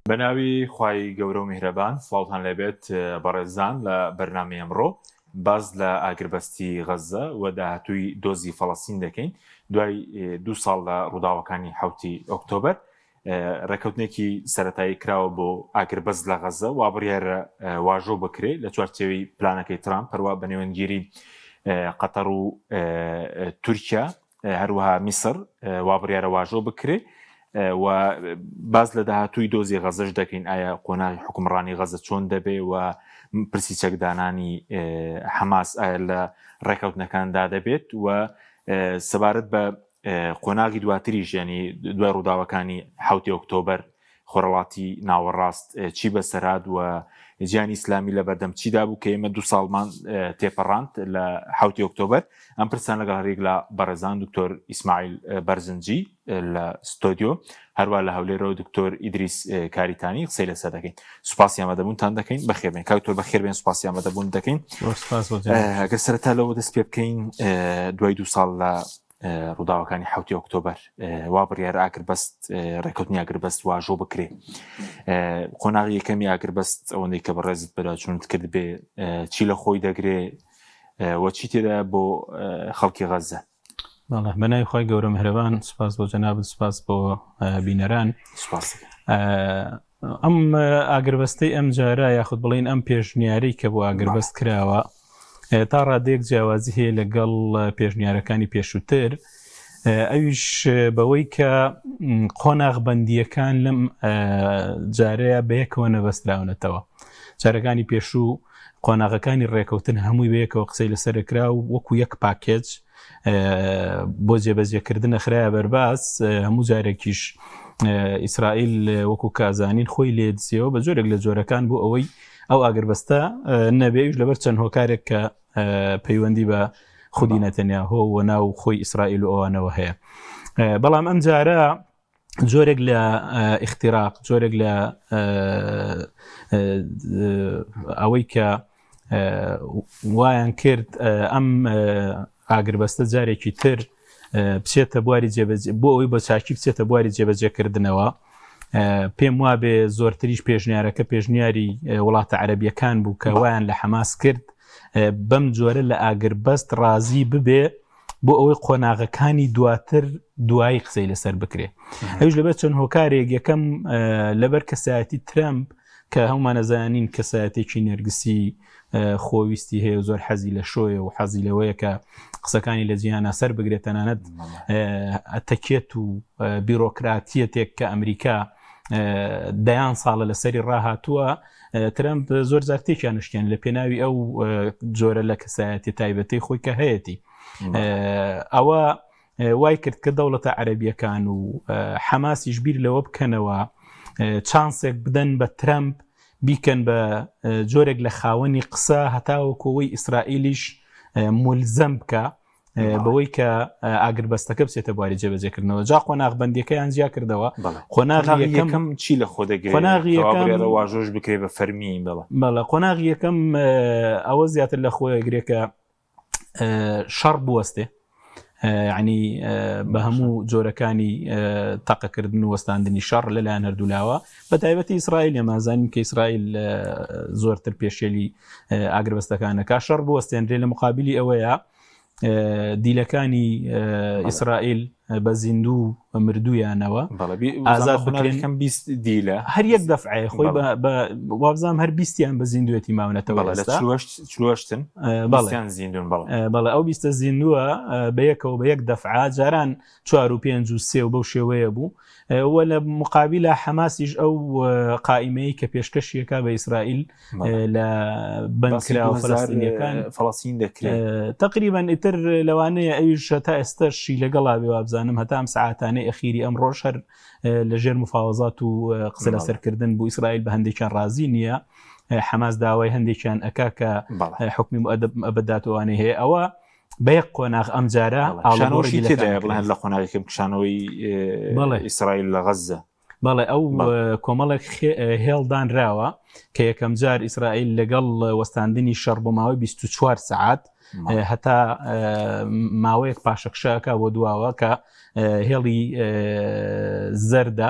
بەناوی خوای گەورە و میهرەبان سڵاوتان لێبێت بەڕێزان لە بەرنامەی ئەمڕۆ باس لە ئاگربەستی غەززە و داهاتووی دۆزی فەڵەستین دەکەین دوای دوو ساڵ لە ڕووداوەکانی حوتی ئۆکتۆبەر ڕێکەوتنێکی سەتایی کراوە بۆ ئاگربەست لە غەزە وا بڕیارە واژۆ بکرێ لە چوارچێوی پلانەکەی ترامپ هەروە بە نێوەندگیری قەتەر و تورکیا هەروەها میسر وا بڕیارە واژۆ بکرێ و باز لە داهاتووی دۆزی غەزەش دەکەین ئایا قۆناغی حکومڕانی غەزە چۆن دەبێ و پرسی چەکدانانی حەماس ئایا لە ڕێکەوتنەکاندا دەبێت و سەبارەت بە قۆناغی دواتریش ینی دوای ڕووداوەکانی حوتی ئۆکتۆبەر خۆرهەڵاتی ناوەڕاست چی بەسەرهات و جیهانی ئیسلامی لە بەردەم چیدا بوو کە ئێمە دوو ساڵمان تێپەڕاند لە حوتی ئۆکتۆبەر ئەم پرسان لەگەڵ هەریەک لە بەڕێزان دکتۆر ئیسماعیل بەرزنجی لە ستۆدیۆ هەروە لە هەولێرەوە دکتۆر ئیدریس کاریتانی قسەی لەسەر دەکەین سوپاسی ئامادەبوونتان دەکەین بەخێربێن کاک دکتۆر بەخێربێن سوپاسی ئامادەبوون دەکەین ئەگەر سەرەتا لەوە دەست پێ بکەین دوای دوو ساڵ لە ڕووداوەکانی حوتی ئۆکتۆبەر وا بڕیار ئاگربەست ڕێکوتنی ئاگربەست واژۆ بکرێ قۆناغی یەکەمی ئاگربەست ئەوەندەی کە بەڕێزت بەداچونت کرد بێ چی لە خۆی دەگرێ وە چی تێدا بۆ خەڵکی غەزە بەڵێ بەناوی خی گەورە مهرەبان سپاس بۆ جەنابت سپاس بۆ بینەران سپاس ئەم ئاگربەستەی ئەم جارە یاخود بڵین ئەم پێشنیارەی کە بۆ ئاگربەست کراوە تا ڕادەیەک جیاوازی هەیە لەگەڵ پێشنیارەکانی پێشووتر ئەویش بەوەی کە قۆناغ بەندیەکان لەم جارەیە بەیەکەوە نەبەستراونەتەوە جارەکانی پێشوو قۆناغەکانی ڕێکەوتن هەمووی بەیەکەوە قسەی لەسەرکرا و وەکو یەک پاکێج بۆ جێبەجێکردنە خراە بەرباس هەموو جارێکیش ئیسرائیل وەکو کازانین خۆی لێ دزیەوە بە جۆرێک لە جۆرەکان بۆ ئەوەی ئەو ئاگربەستە نەبێویش لەبەر چەند هۆکارێک کە پەیوەندی بە خودی نەتەنیاهۆ و ناو خۆی ئیسرائیل و ئەوانەوە هەیە بەڵام ئەم جارە جۆرێک لە ئیختیراق جۆرێک لە ئەوەی کە وایان کرد ئەم ئاگربەستە جارێکی تر بچێتە بواری جێبەجێ بۆ ئەوەی بە چاکی بچێتە بواری جێبەجێکردنەوە پێم وابێ زۆرتریش پێشنیارەکە پێشنیاری وڵاتە عەربیەکان بوو کە وایان لە حەماس کرد بەم جۆرە لە ئاگربەست ڕازی ببێ بۆ ئەوەی قۆناغەکانی دواتر دوایی قسەی لەسەر بکرێ ئەوش لەبەر چەند هۆکارێک یەکەم لەبەر کەسایەتی ترەمپ کە هەمومانەزانین کەسایەتێکی نەرگسی خۆویستی هەیە و زۆر حەزی لە شۆیە و حەزی لەوەیە کە قسەکانی لە جیهانە سەر بگرێت تەنانەت ئەتەکێت و بیرۆکراتیەتێک کە ئەمریکا دەیان ساڵە لەسەری ڕاهاتووە ترەمپ زۆر جار تێکیان شکێن لە پێناوی ئەو جۆرە لە کەسایەتی تایبەتی خۆی کە هەیەی ئەوە وای کرد کە دەوڵەتە عەربیەکان و حەماسیش بیر لەوە بکەنەوە چانسێک بدەن بە ترەمپ بیکەن بە جۆرێک لە خاوەنی قسە هەتاوەکەوەی ئیسرائیلیش ملزەم بکە بەوەی کە ئاگربەستەکە بچێتە بواری جێبەجێکردنەوە جا قۆناغ بەندیەکەیان جیا کردەوە قۆناغی یەکەم چی لە خۆ دەگرێت قۆناغی یەکەم واژۆش بکرێ بە فەرمی بەڵێ بەڵێ قۆناغی یەکەم ئەوە زیاتر لە خۆی گرێکە شەڕ بوەستێ ینی بە هەموو جۆرەکانی تەقەکردن و وەستاندنی شەڕ لەلایەن هەردوولاوە بە تایبەتی ئیسرائیل ئێمازانین کە ئیسرائیل زۆرتر پێشێلی ئاگربەستەکانەکە شەڕ بوەستێنرێ لە مقابلی ئەوەیە دیلەکانی ئیسرائیل بە زیندوو مردویانەوە ئازاد بکرێن دیلە هەر یەک دەفعەیە خۆی وابزانام هەر بیستیان بە زیندوێتی ماونەتەوە چلوشتن بەڵیان زیندون بەڵێ ئەو بیستە زیندووە بە یەکەوە بە یەک دەفعا جاران چوار و پێنج و سێ و بەو شێوەیە بوو و لە مقابلە حەماسیش ئەو قائیمەی کە پێشکەشیەکە بە ئیسرائیل لە بەندکراوە فەلەستینیەکان فەڵەستین دەکرێت تقریبا ئیتر لەوانەیە ئەویش هەتا ئێستەشی لەگەڵا بێ وابزانم هەتا ئەم سەعاتانەی ئەخیری ئەم ڕۆژ هەر لە ژێر مفاوەزات و قسە لەسەرکردن بوو ئیسرائیل بە هەندێکیان ڕازی نییە حەماس داوای هەندێکیان ئەکا کە حکمی ئەبداتوانەی هەیە ئەوە بە یەک قۆناغ ئەم جارە ئاڵۆشی تێدایە بڵێن لە قۆناغێکم کشانەوەی ئیسرائیل لە غەززە بەڵێ ئەو کۆمەڵێک هێڵ دانراوە کە یەکەم جار ئیسرائیل لەگەڵ وەستاندنی شەڕ بۆ ماوەی 24 سعات هەتا ماوەیەک پاشەکشەکە بۆ دواوە کە هێڵی زەردە.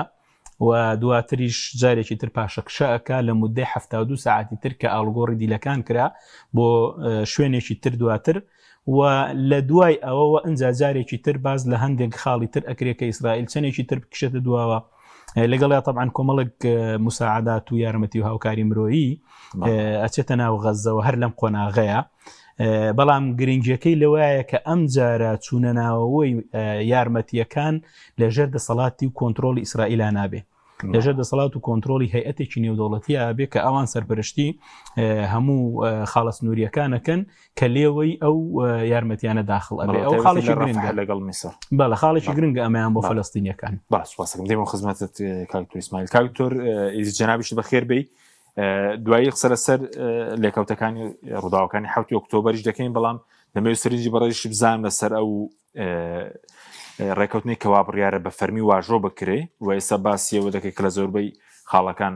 و دواتریش جارێکی تر پاشەکشە ئەکا لە مودەی 72 ساعتی تر کە ئاڵوگۆڕی دیلەکان کرا بۆ شوێنێکی تر دواتر و لە دوای ئەوەوە ئەجا جارێکی تر باز لە هەندێک خاڵی تر ئەکرێت کە ئیسرائیل چەندێکی تر بکشێتە دواوە لەگەڵیا طبعا کۆمەڵێک مساعدات و یارمەتی و هاوکاری مرۆیی ئەچێتە ناو غەزەوە هەر لەم قۆناغەیە بەڵام گرنگیەکەی لەوایە کە ئەم جارە چوونە ناوەوەی یارمەتیەکان لەژێر دەسەڵاتی و کۆنتترۆلی ئیسرائیلا نابێ لەژێر دەسەڵات و کۆنتترۆلی هەیئەتێکی نێودەوڵەتی ئابێ کە ئەوان سەرپەرشتی هەموو خاڵە سنووریەکانەکەن کە لێوەی ئەو یارمەتیانە داخڵ ئەبێ ئەو خاڵێکی گرنگە لەگەڵ میسر بەڵێ خاڵێکی گرنگە ئەمەیان بۆ فەلەستینیەکان باش سوپاسەکەم دێمەوە خزمەتت کاک دکتۆر ئیسماعیل کاک دکتۆر ئیزی جەنابیشت بەخێر بێی دوایی قسە لەسەر لێکەوتەکانی ڕووداوەکانی حوتی ئۆکتۆبەریش دەکەین بەڵام دەمەوێت سەرنجی بەڕێزیش بزانم لەسەر ئەو ڕێکەوتنی کەوا بڕیارە بە فەرمی واژۆ بکرێ و ئێستا باسیەوە دەکەی کە لە زۆربەی خاڵەکان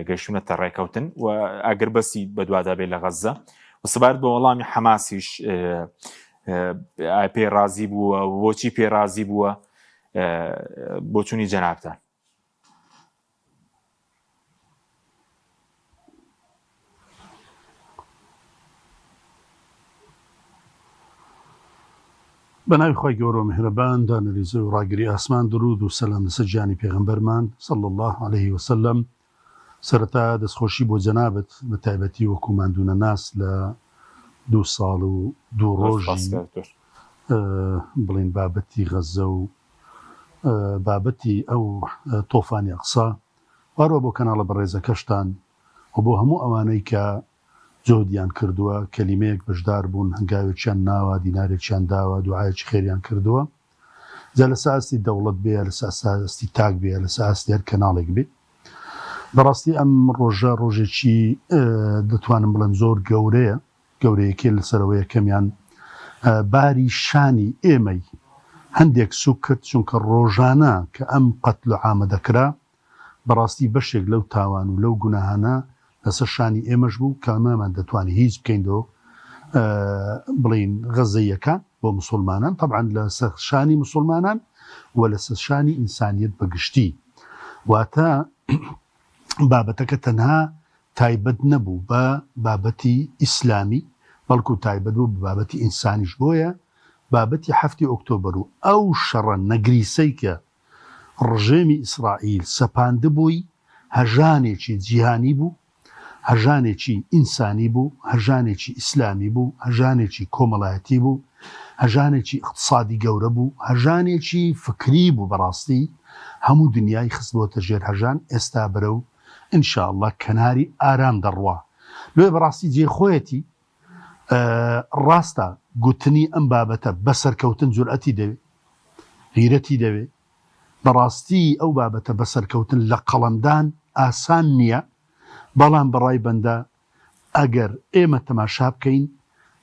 گەشتونەتە ڕێکەوتن و ئەگەر بەسی بەدوادا بێ لە غەززە و سەبارەت بە وەڵامی حەماسیش پێ ڕازی بووە بۆچی پێ ڕازی بووە بۆچوونی جەنابتان. بە ناوی خوای گەورە و میهرەبان دانەری زەوی و ڕاگری ئاسمان دروود و سەلام لەسەر گیانی پێغەمبەرمان صلی اللە علیه وسلم سەرەتا دەستخۆشی بۆ جەنابت بە تایبەتی وەکو ماندوونەناس لە دوو ساڵ و دوو ڕۆژی بڵێین بابەتی غەززە و بابەتی ئەو تۆفانی ئەقسا وارەوە بۆ کەناڵە بەڕێزەکەشتان و بۆ هەموو ئەوانەی کە جوهدیان کردووە کەلیمەیەک بەشدار بوون هەنگاوێکیان ناوە دینارێکیان داوە دوعایەکی خێریان کردووە جا لەسەر ئاستی دەوڵەت بێ یا لەسەر ئاستی تاک بێ یا لەسەر ئاستی هەر کەناڵێک بێ بەڕاستی ئەم ڕۆژە ڕۆژێکی دەتوانم بڵێم زۆر گەورەیە گەورەیەکەی لەسەرەوە یەکەمیان باری شانی ئێمەی هەندێک سوک کرد چونکە ڕۆژانە کە ئەم قەتل و عامە دەکرا بەڕاستی بەشێک لەو تاوان و لەو گوناهانە لەسەر شانی ئێمەش بوو کە نەمان دەتوانی هیچ بکەین لۆ بڵێین غەزەییەکان بۆ موسوڵمانان تەبعەن لەسەر شانی موسوڵمانان و لەسەر شانی ئینسانیەت بەگشتی واتە بابەتەکە تەنها تایبەت نەبوو بە بابەتی ئیسلامی بەڵکو تایبەت بوو بە بابەتی ئینسانیش بۆیە بابەتی حەفتی ئۆکتۆبەر و ئەو شەڕە نەگریسەی کە ڕژێمی ئیسرائیل سەپاندبووی هەژانێکی جیهانی بوو، هەژانێکی ئینسانی بوو، هەژانێکی ئیسلامی بوو، هەژانێکی کۆمەڵایەتی بوو، هەژانێکی ئیقتسادی گەورە بوو، هەژانێکی فکری بوو بەڕاستی هەموو دنیای خستبۆتە ژێر هەژان ئێستا بەرەو ان شاء اللە کەناری ئارام دەڕوا لۆیە بەڕاستی جێی خۆیەتی ڕاستە گوتنی ئەم بابەتە بە سەرکەوتن جورئەتی دەوێ، غیرەتی دەوێ، بەڕاستی ئەو بابەتە بە سەرکەوتن لە قەڵەمدان ئاسان نییە، بەڵام بە ڕای بەندە ئەگەر ئێمە تەماشا بکەین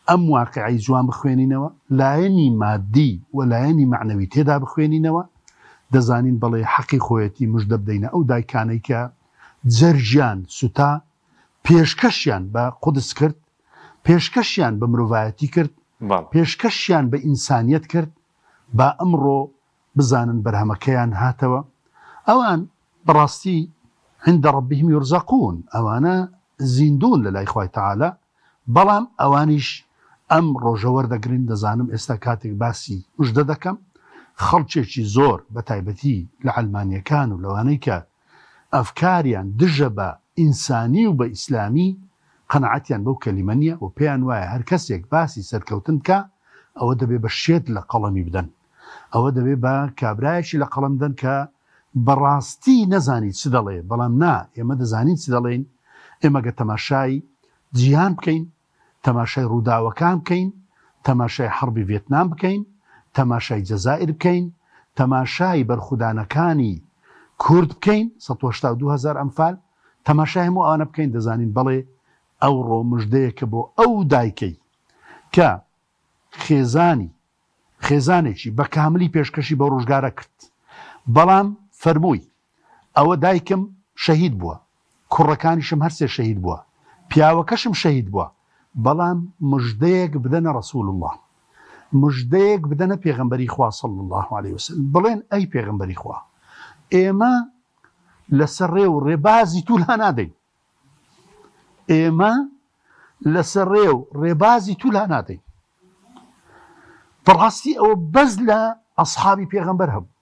ئەم واقیعەی جوان بخوێنینەوە، لایەنی مادی و لایەنی مەعنەوی تێدا بخوێنینەوە، دەزانین بەڵێ حەقی خۆیەتی مژدە بدەینە ئەو دایکانەی کە جەرگیان سوتا پێشکەشیان بە قودس کرد، پێشکەشیان بە مرۆڤایەتی کرد، پێشکەشیان بە ئینسانیەت کرد، با ئەمڕۆ بزانن بەرهەمەکەیان هاتەوە، ئەوان بەڕاستی عند ربهم یرزقون، ئەوانە زیندوون لەلای خوای تەعالا، بەڵام ئەوانیش ئەم ڕۆژە وەردەگرن، دەزانم ئێستا کاتێک باسی مژدە دەکەم خەڵکێکی زۆر بەتایبەتی لە عەلمانیەکان و لەوانەی کە ئەفکاریان دژە بە ئینسانی و بە ئیسلامی قەناعەتیان بەو کەلیمە نیە و پێیان وایە هەر کەسێک باسی سەرکەوتن بکا ئەوە دەبێ بە شێت لە قەڵەمی بدەن ئەوە دەبێ بە کابرایەکی لە قەڵەم بدەن کە بە ڕاستی نەزانی چ دەڵێ بەڵام نا ئێمە دەزانین چ دەڵێین ئێمە گەر تەماشای جیهان بکەین تەماشای ڕووداوەکان بکەین، تەماشای حەڕبی ڤێتنام بکەین، تەماشای جەزائیر بکەین، تەماشای بەرخودانەکانی کورد بکەین، 182 هەزار ئەنفال، تەماشای هەموو ئەوانە بکەین دەزانین بەڵێ ئەوڕۆ مژدەیەکە بۆ ئەو دایکەی کە خێزانی خێزانێکی بە کاملی پێشکەشی بەو ڕۆژگارە کرد بەڵام فەرمووی ئەوە دایکم شەهید بووە، کوڕەکانیشم هەرسێ شەهید بووە، پیاوەکەشم شەهید بووە، بەڵام مژدەیەک بدەنە رسول اللە، مژدەیەک بدەنە پێغەمبەری خوا صلی اللە علیە وسلم، بڵێن ئەی پێغەمبەری خوا ئێمە. لەسەر ڕێ و ڕێبازی تو لا نادەین. ئێمە لەسەر ڕێ و ڕێبازی تو لا نادەین. بەڕاستی ئەوە بەس لە ئەسحابی پێغەمبەر هەبوو.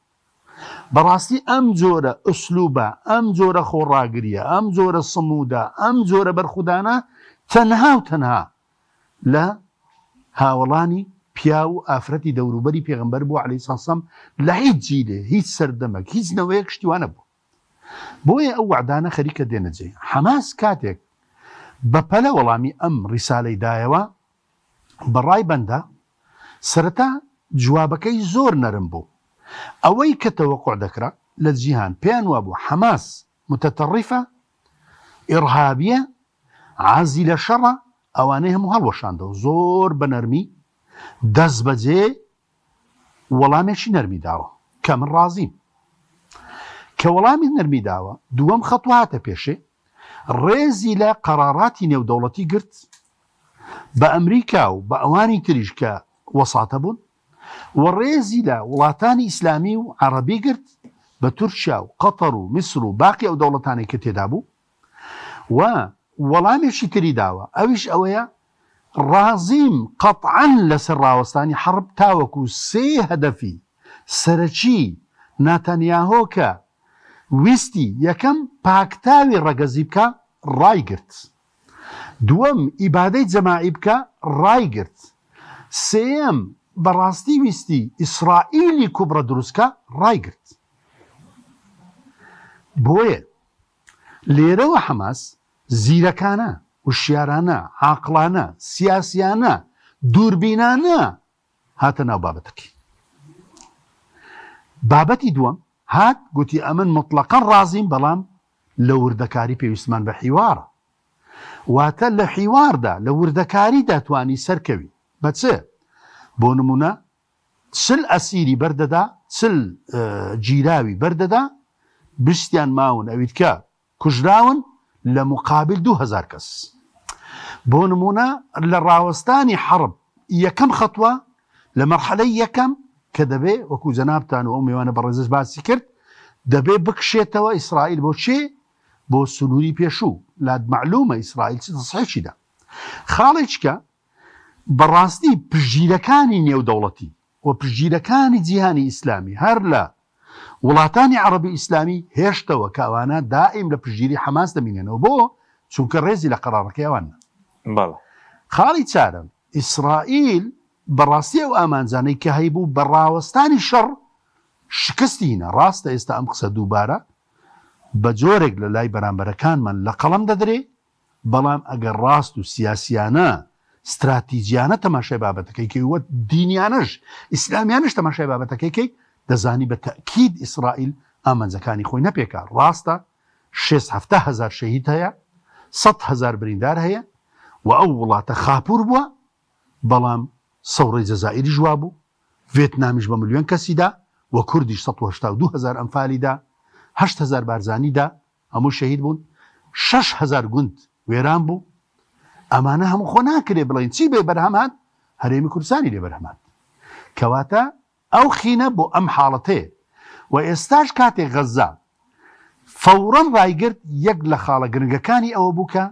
بەڕاستی ئەم جۆرە ئوسلوبە، ئەم جۆرە خۆڕاگرییە، ئەم جۆرە سمودە، ئەم جۆرە بەرخودانە تەنها و تەنها لە هاوەڵانی پیاو و ئافرەتی دەوروبەری پێغەمبەر بووە علیە سلام لە هیچ جیلێ، هیچ سەردەمەک، هیچ نەوەیەک شتی وا نەبووە. بۆیە ئەو وەعدانە خەریکە دێنە جێ. حەماس کاتێک بە پەلە وەڵامی ئەم ڕیسالەی دایەوە، بە ڕای بەندە سەرەتا جوابەکەی زۆر نەرم بوو. ئەوەی کە تەوەقوع دەکرا لە جیهان پێیان وابوو حەماس متطرفە، ئیڕهابیە، عازی لە شەڕە، ئەوانەی هەموو هەڵوەشاندەوە. زۆر بە نەرمی دەستبەجێ وەڵامێکی نەرمی داوە کە من ڕازیم. کە وەڵامی نەرمی داوە دووەم خەتوە هاتە پێشێ، ڕێزی لە قەراراتی نێودەوڵەتی گرت، بە ئەمریکا و بە ئەوانی تریش کە وەساتە بوون و ڕێزی لە وڵاتانی ئیسلامی و عەڕەبی گرت بە تورکیا و قەتەر و میسر و باقی ئەو دەوڵەتانەی کە تێدا بوو و وەڵامێکی تری داوە ئەویش ئەوەیە ڕازیم قەتعەن لەسەر ڕاوەستانی حەڕب تاوەکو سێ هەدەفی سەرەکی ناتانیاهۆ کە ویستی یەکەم پاکتاوی ڕەگەزی بکا ڕایگرت. دووەم، ئیبادەی جەماعی بکە، ڕایگرت. سێیەم، بەڕاستی ویستی ئیسرائیلی کوبڕە دروست کا، ڕایگرت. بۆیە لێرەوە حەماس زیرەکانە، وشیارانە، عاقڵانە، سیاسیانە، دووربینانە هاتە ناو بابەتەکەی. بابەتی دووەم، هات گوتی ئەمن موتڵەقەن ڕازیم بەڵام لە وردەکاری پێویستمان بە حیوارە. واتە لە حیواردا، لە وردەکاریدا توانی سەرکەوی. بە چ؟ بۆ نموونە 40 ئەسیری بەردەدا، 40 گیراوی بەردەدا، بیستیان ماون ئەویدکە کوژراون لە موقابل 2000 کەس. بۆ نموونە لە ڕاوەستانی حەڕب یەکەم خەتوە لە مەرحەلەی یەکەم کە دەبێ وەکو جەنابتان و ئەو مێوانە بەڕێزەش باسی کرد دەبێ بکشێتەوە ئیسرائیل بۆ چێ؟ بۆ سنووری پێشوو لات مەعلومە ئیسرائیل چ تەسحێکی دا. خاڵێکیکە بەڕاستی پشتگیرەکانی نێودەوڵەتی و پشتگیرەکانی جیهانی ئیسلامی هەر لە وڵاتانی عەڕەبی ئیسلامی هێشتەوە کە ئەوانە دائیم لە پشتگیری حەماس دەمینێنەوە بۆ؟ چونکە ڕێزی لە قەڕاڕەکەی ئەوان نا. بەڵێ. خاڵی چارەم، ئیسرائیل بەڕاستی ئەو ئامانجانەی کە هەیبوو بە ڕاوەستانی شەڕ شکستی هینا، ڕاستە ئێستا ئەم قسە دووبارە بە جۆرێک لە لای بەرامبەرەکانمان لە قەڵەم دەدرێ، بەڵام ئەگەر ڕاست و سیاسیانە، ستراتیجیانە تەماشای بابەتەکەی کەی و دینیانەش، ئیسلامیانەش تەماشای بابەتەکەی کەی، دەزانی بە تەئکید ئیسرائیل ئامانجەکانی خۆی نەپێکا. ڕاستە شێست 70 هەزار شەهید هەیە، 100 هەزار بریندار هەیە و ئەو وڵاتە خاپوور بووە، بەڵام سەوڕەی جەزائیریش وابوو، ڤێتنامیش بە ملیۆن کەسی دا و کوردیش 182 هەزار ئەنفالی دا، 8000 بارزانی دا، هەمووی شەهید بوون، 6000 گوند وێران بوو، ئەمانە هەموو خۆ ناکرێ بڵێین چی بێ بەرهەم هات، هەرێمی کوردستانی لێ بەرهەم هات. کەواتە ئەو خینە بۆ ئەم حاڵەتەیە و ئێستاش کاتێک غەززە فەوڕەن ڕایگرت یەک لە خاڵە گرنگەکانی ئەوە بوو کە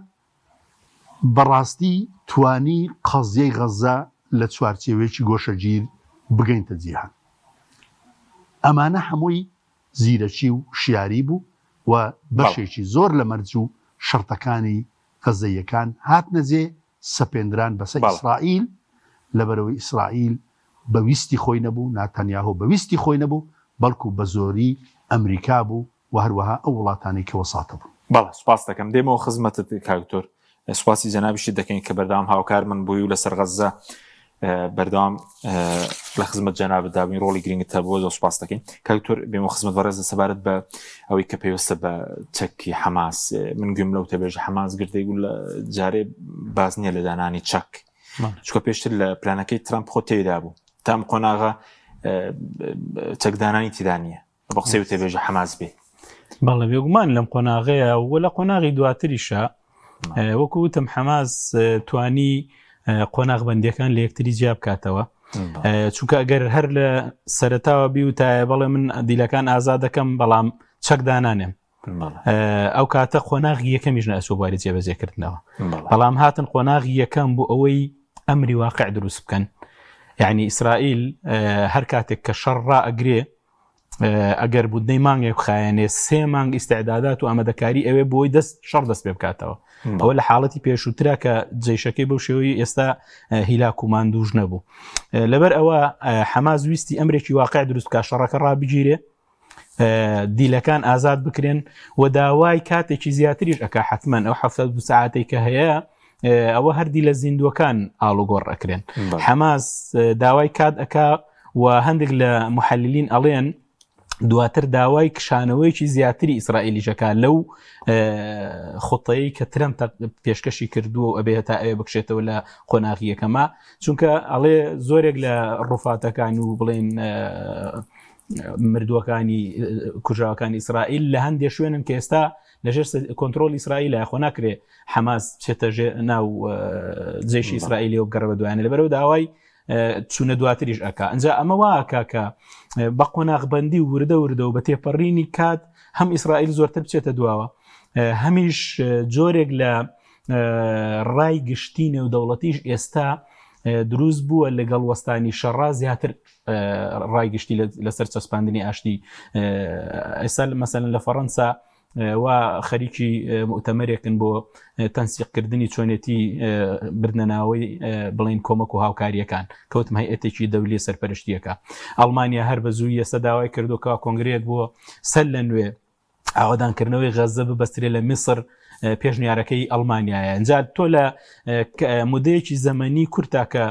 بەڕاستی توانی قەزیەی غەززە لە چوارچێوەیەکی گۆشەگیر بگەینتە جیهان. ئەمانە هەمووی زیرەکی و وشیاری بوو و بەشێکی زۆر لە مەرج و شەرتەکانی غەززەییەکان هاتنە جێ سەپێندران بەسەر ئیسرائیل، لەبەرئەوەی ئیسرائیل بە ویستی خۆی نەبوو، ناتانیاهۆ بە ویستی خۆی نەبوو، بەڵکو بە زۆری ئەمریکا بوو و هەروەها ئەو وڵاتانەی کە وەساتە بوون. بەڵێ سوپاست دەکەم. دێمەوە خزمەتت کاک دکتۆر. سوپاسی جەنابیشت دەکەین کە بەردەوام هاوکار من بووی و لەسەر غەززە بەردەوام لە خزمەت جەنابت دابووین ڕۆڵی گرنگت هەبووە زۆر سوپاس دەکەین کاک دکتۆر بێمەوە خزمەت بەڕێزت سەبارەت بە ئەوەی کە پەیوەستە بە چەکی حەماس من گوێم لەو تەبێژە حەماس گرتەی و لە جارێ باز نییە لە دانانی چەک چونکە پێشتر لە پلانەکەی ترامپ خۆ تێدا بوو تام قۆناغە چەکدانانی تێدا نییە بە قسەی وتەبێژە حەماس بێ. بەڵێ بێگومان لەم قۆناغەیە و لە قۆناغی دواتریشە وەکو وتم حەماس توانی قۆناغ بەندیەکان لە یەکتری جیا بکاتەوە چونکە ئەگەر هەر لە سەرتاوە بیوتایە بەڵێ من دیلەکان ئازاد دەکەم بەڵام چەکدانانێم. ئەو کاتە قۆناغی یەکەمیش نەئەچوو بواری جێبەجێکردنەوە بەڵام هاتن قۆناغی یەکەم بۆ ئەوەی ئەمری واقع دروست بکەن یعنی ئیسرائیل هەر کاتێک کە شەڕ ڕائەگرێ ئەگەر بودنەی مانگێک بخایەنێ سێ مانگ ئیسعدادات و ئامادەکاری ئەوێ بۆی دەست شەڕ دەست پێ بکاتەوە ئەوە لە حاڵەتی پێشووترا کە جەیشەکەی بەو شێوەی ئێستا هیلاک و ماندووش نەبوو لەبەر ئەوە حەماس ویستی ئەمرێکی واقع دروست بکات شەڕەکە ڕابگیرێ دیلەکان ئازاد بکرێن و داوای کاتێکی زیاتریش ئەک حتمما ئەو ه ساعتێک کە هەیە ئەوە هەردی لە زیندوەکان ئاڵوگۆڕ ئەکرێن حەماس داوای کات ئەک و هەندێک لە محللین ئەڵێن دواتر داوای کشانەوەیەکی زیاتری ئیسرائیلیشەکە لەو خۆتەیە کە ترەم پێشکەشی کردووە و ئەبێ هەتا ئەوێ بکشێتەوە لە قۆناغی یەکەمە چونکە ئەڵێ زۆرێک لە ڕوفاتەکان و بڵێن مردووەکانی کوژراوەکانی ئیسرائیل لە هەندێک شوێنن کە ئێستا لەژێر کۆنتترۆل ئیسرائیل خۆ ناکرێ حەماس بچێتە ناو جێشی ئیسرائیلی و بگەڕێ بە دوایانە لەبەرەوە داوای چوونە دواتریش ئەک ئەجا ئەمە واکە کە بە قۆناغبندی و وردە وردە و بە تێپەڕینی کات هەم ئیسرائیل زۆرتر بچێتە دواوە هەمیش جۆرێک لە ڕای گشتی نێودەوڵەتیش ئێستا دروست بووە لەگەڵ وەستانی شەڕا زیاتر ڕای گشتی لەسەر چەسپاندنی ئاشتی ئێستا مەسەلەن لە فەڕەنسا و خەریکی موتەمەرێکن بۆ تەنسیقکردنی چۆنێتی بردنەناوەی بڵین کۆمەک و هاوکاریەکان کەوتم هەیئەتێکی دەولی سەرپەرشتیەکە ئەڵمانیا هەر بە زووی ئێستا داوای کردو کە کۆنگرەیەک بۆ سەر لە نوێ ئاوەدانکردنەوەی غەزە ببەسترێ لە میسر پێشنیارەکەی ئەڵمانیایە ئەجا تۆ لە مدەیەکی زەمەنی کورتا کە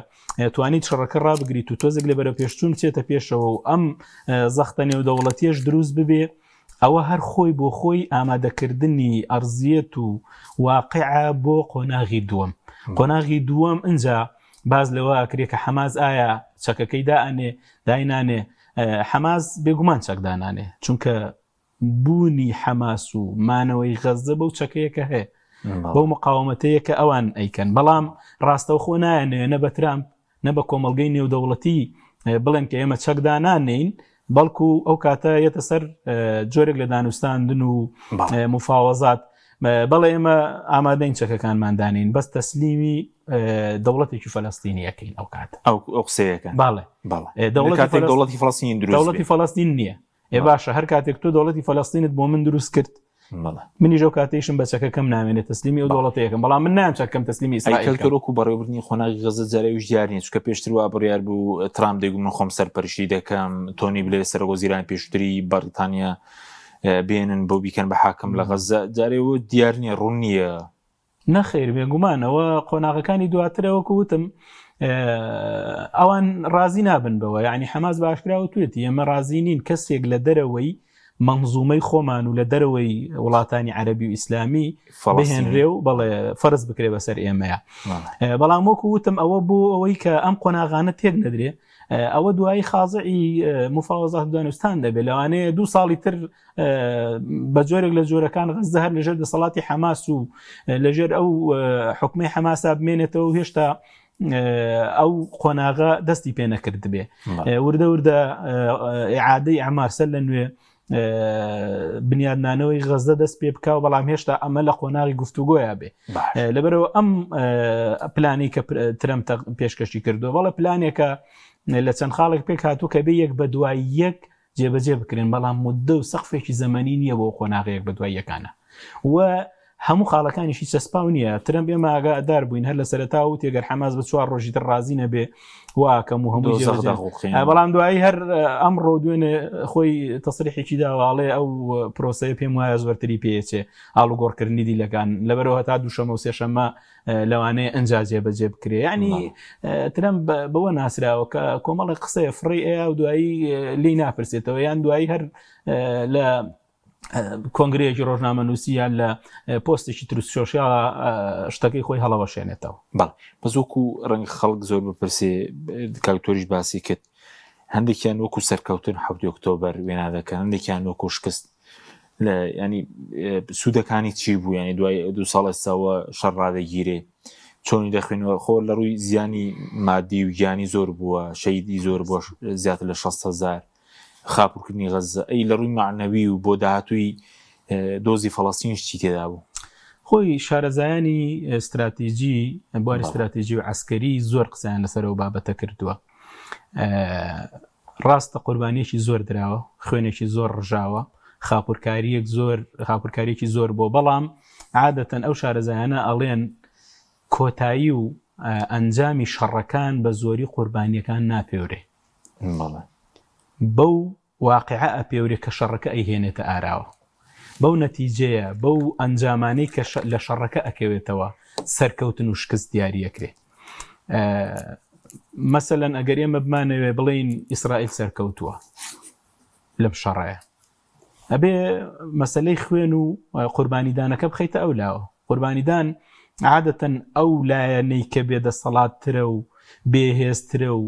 توانیت شەڕەکە ڕابگریت و تۆزێک لە بەرەو پێشچوون بچێتە پێشەوە و ئەم زەختە نێودەوڵەتیەش دروست ببێ ئەوە هەر خۆی بۆ خۆی ئامادەکردنی ئەرزیەت و واقعە بۆ قۆناغی دووەم قۆناغی دووەم ئینجا باز لەوە ئەکرێ کە حەماس ئایا چەکەکەی دائەنێ داینانێ حەماس بێگومان چەک دانانێ چونکە بوونی حەماس و مانەوەی غەززە بەو چەکەیە کە هەیە بەو مقاومەتەیە کە ئەوان ئەیکەن بەڵام ڕاستەوخۆ نایەنەوێ نە بە ترامپ نە بە کۆمەڵگەی نێودەوڵەتی بڵێن کە ئێمە چەک دانانێین بەڵکو ئەو کاتە یەتە سەر جۆرێک لە دانوستاندن و مفاوەزات بەڵێ ئێمە ئامادەین چەکەکانمان دانین بەس تەسلیمی دەوڵەتێکی فەلەستینیەکەین ئەو کات ئەو قسەیەکە باڵێ دەوڵەتی فەلەستین دەوڵەتی فەلەستین نییە ئێ باشە هەر کاتێک تۆ دەوڵەتی فەلەستینت بۆ من دروست کرد منیش ئەو کاتیشم بە چەکەکەم نامێنێت تەسلیمی ئەو دەوڵەتەیەکەم بەڵام من نام چەکەم تەسلیمی ئیسرائیل وەکو بەڕێوەبردنی قۆناغی غەزە جارێویش دیار نییە چونکە پێشتر وا بڕیار بوو ترامپ دەیگوت من خۆم سەرپەرشتی دەکەم تۆنی بلێر سەرۆک وەزیرانی پێشووتری بەڕیتانیا بێنن بۆ بیکەن بە حاکم لە غەزە جارێ دیار نییە ڕوون نییە نەخێر بێگومان ئەوە قۆناغەکانی دواترە وەکو وتم ئەوان ڕازی نابن بەوە یعنی حەماس باشکرا و توێتی ئێمە ڕازی نین کەسێک لە دەرەوەی منزومەی خۆمان و لە دەرەوەی وڵاتانی عەربی و ئیسلامی بهێنرێ و بەڵێ فەرز بکرێ بەسەر ئێمەیە بەڵام وەکو وتم ئەوە بۆ ئەوەی کە ئەم قۆناغانە تێک نەدرێ ئەوە دوایی خازعی مفاوەزات دانوستان دەبێت لەوانەیە دوو ساڵی تر بە جۆرێک لە جۆرەکان غەززە هەر لەژێر دەسەڵاتی حەماس و لەژێر ئەو حکومەی حەماسا بمێنێتەوە و هێشتا ئەو قۆناغە دەستی پێ نەکردبێ وردە وردە ئیعادەی ئەمار سەر لە نوێ بنیادنانەوەی غەزدە دەست پێ بکە و بەڵام هێشتا ئەمە لە قۆناغی گفتوگۆیا بێ لەبەرەوە ئەم پلانی کە ترەمپ پێشکەشی کردو بەڵێ پلانێکە لە چەند خاڵێک پێک هاتوو کە بێ یەک بە دوای یەک جێبەجێ بکرێن، بەڵام موددە و سەقفێکی زەمەنی نییە بۆ قۆناغە یەک بەدوای یەکانە و هەموو خاڵەکانیشی چەسپاو نییە. ترەمپ ئێمە ئاگادار بووین هەر لە سەرەتا وتی گەر حەماس بە چوار ڕۆژی تر ڕازی نەبێ واکەم و هەموو جێبەجێ بەڵام دوایی هەر ئەمڕۆ دوێنێ خۆی تەسریحێکی داوە ئەڵێ ئەو پرۆسەیە پێم وایە زۆرتری پێچێ ئاڵوگۆڕکردنی دیلەکان لەبەرەوە هەتا دووشەمە و سێشەممە لەوانەیە ئەنجا جێبەجێ بکرێ ینی ترەمپ بەوە ناسراوە کە کۆمەڵی قسەیە فڕی ئەیا و دوایی لی ناپرسێتەوە یان دوایی هەر لە کۆنگرەیەکی ڕۆژنامەنووسی یان لە پۆستێکی Truth Social شتەکەی خۆی هەڵەوەشێنێتەوە بەڵێ بەس وەکو ڕەنگ خەڵک زۆر بپرسێ کاکتۆریش باسی کرد هەندێکیان وەکو سەرکەوتن حوتی ئۆکتۆبەر وێنا دەکەن هەندێکیان وەکو شکست لە ینی سوودەکانی چی بوو ینی دوای دو ساڵ ئێستاوە شەڕ ڕادەگیرێ چۆنی دەخوێنەوە خۆ لە ڕووی زیانی مادی و گیانی زۆر بووە شەیدی زۆر بۆ زیاتر لە 600 هزار خاپورکردنی غەززە ئەی لە ڕووی معنەوی و بۆ داهاتووی دۆزی فەڵەستینیش چی تێدا بوو؟ خۆی شارەزایانی ستراتیجی بواری ستراتیجی و عسکەری زۆر قسەیان لەسەر ئەو بابەتە کردووە. ڕاستە قوربانیەکی زۆر دراوە، خوێنێکی زۆر ڕژاوە، خاپورکاریەک زۆر خاپورکاریەکی زۆر بۆ بەڵام عادەتەن ئەو شارەزایانە ئەڵێن کۆتایی و ئەنجامی شەڕەکان بە زۆری قوربانیەکان ناپێورێ بەو واقیعە ئەپێورێ کە شەڕەکە ئەیهێنێتە ئاراوە. بەو نەتیجەیە، بەو ئەنجامانەی کە لە شەڕەکە ئەکەوێتەوە، سەرکەوتن و شکست دیاری ئەکرێ. مەسەلەن ئەگەر ئێمە بمانەوێ بڵێین ئیسرائیل سەرکەوتووە لەم شەڕەیە، ئەبێ مەسەلەی خوێن و قوربانیدانەکە بخەیتە ئەو لاوە. قوربانیدان عادەتەن ئەو لایەنەی کە بێدەسەڵاتترە و بێهێزترە و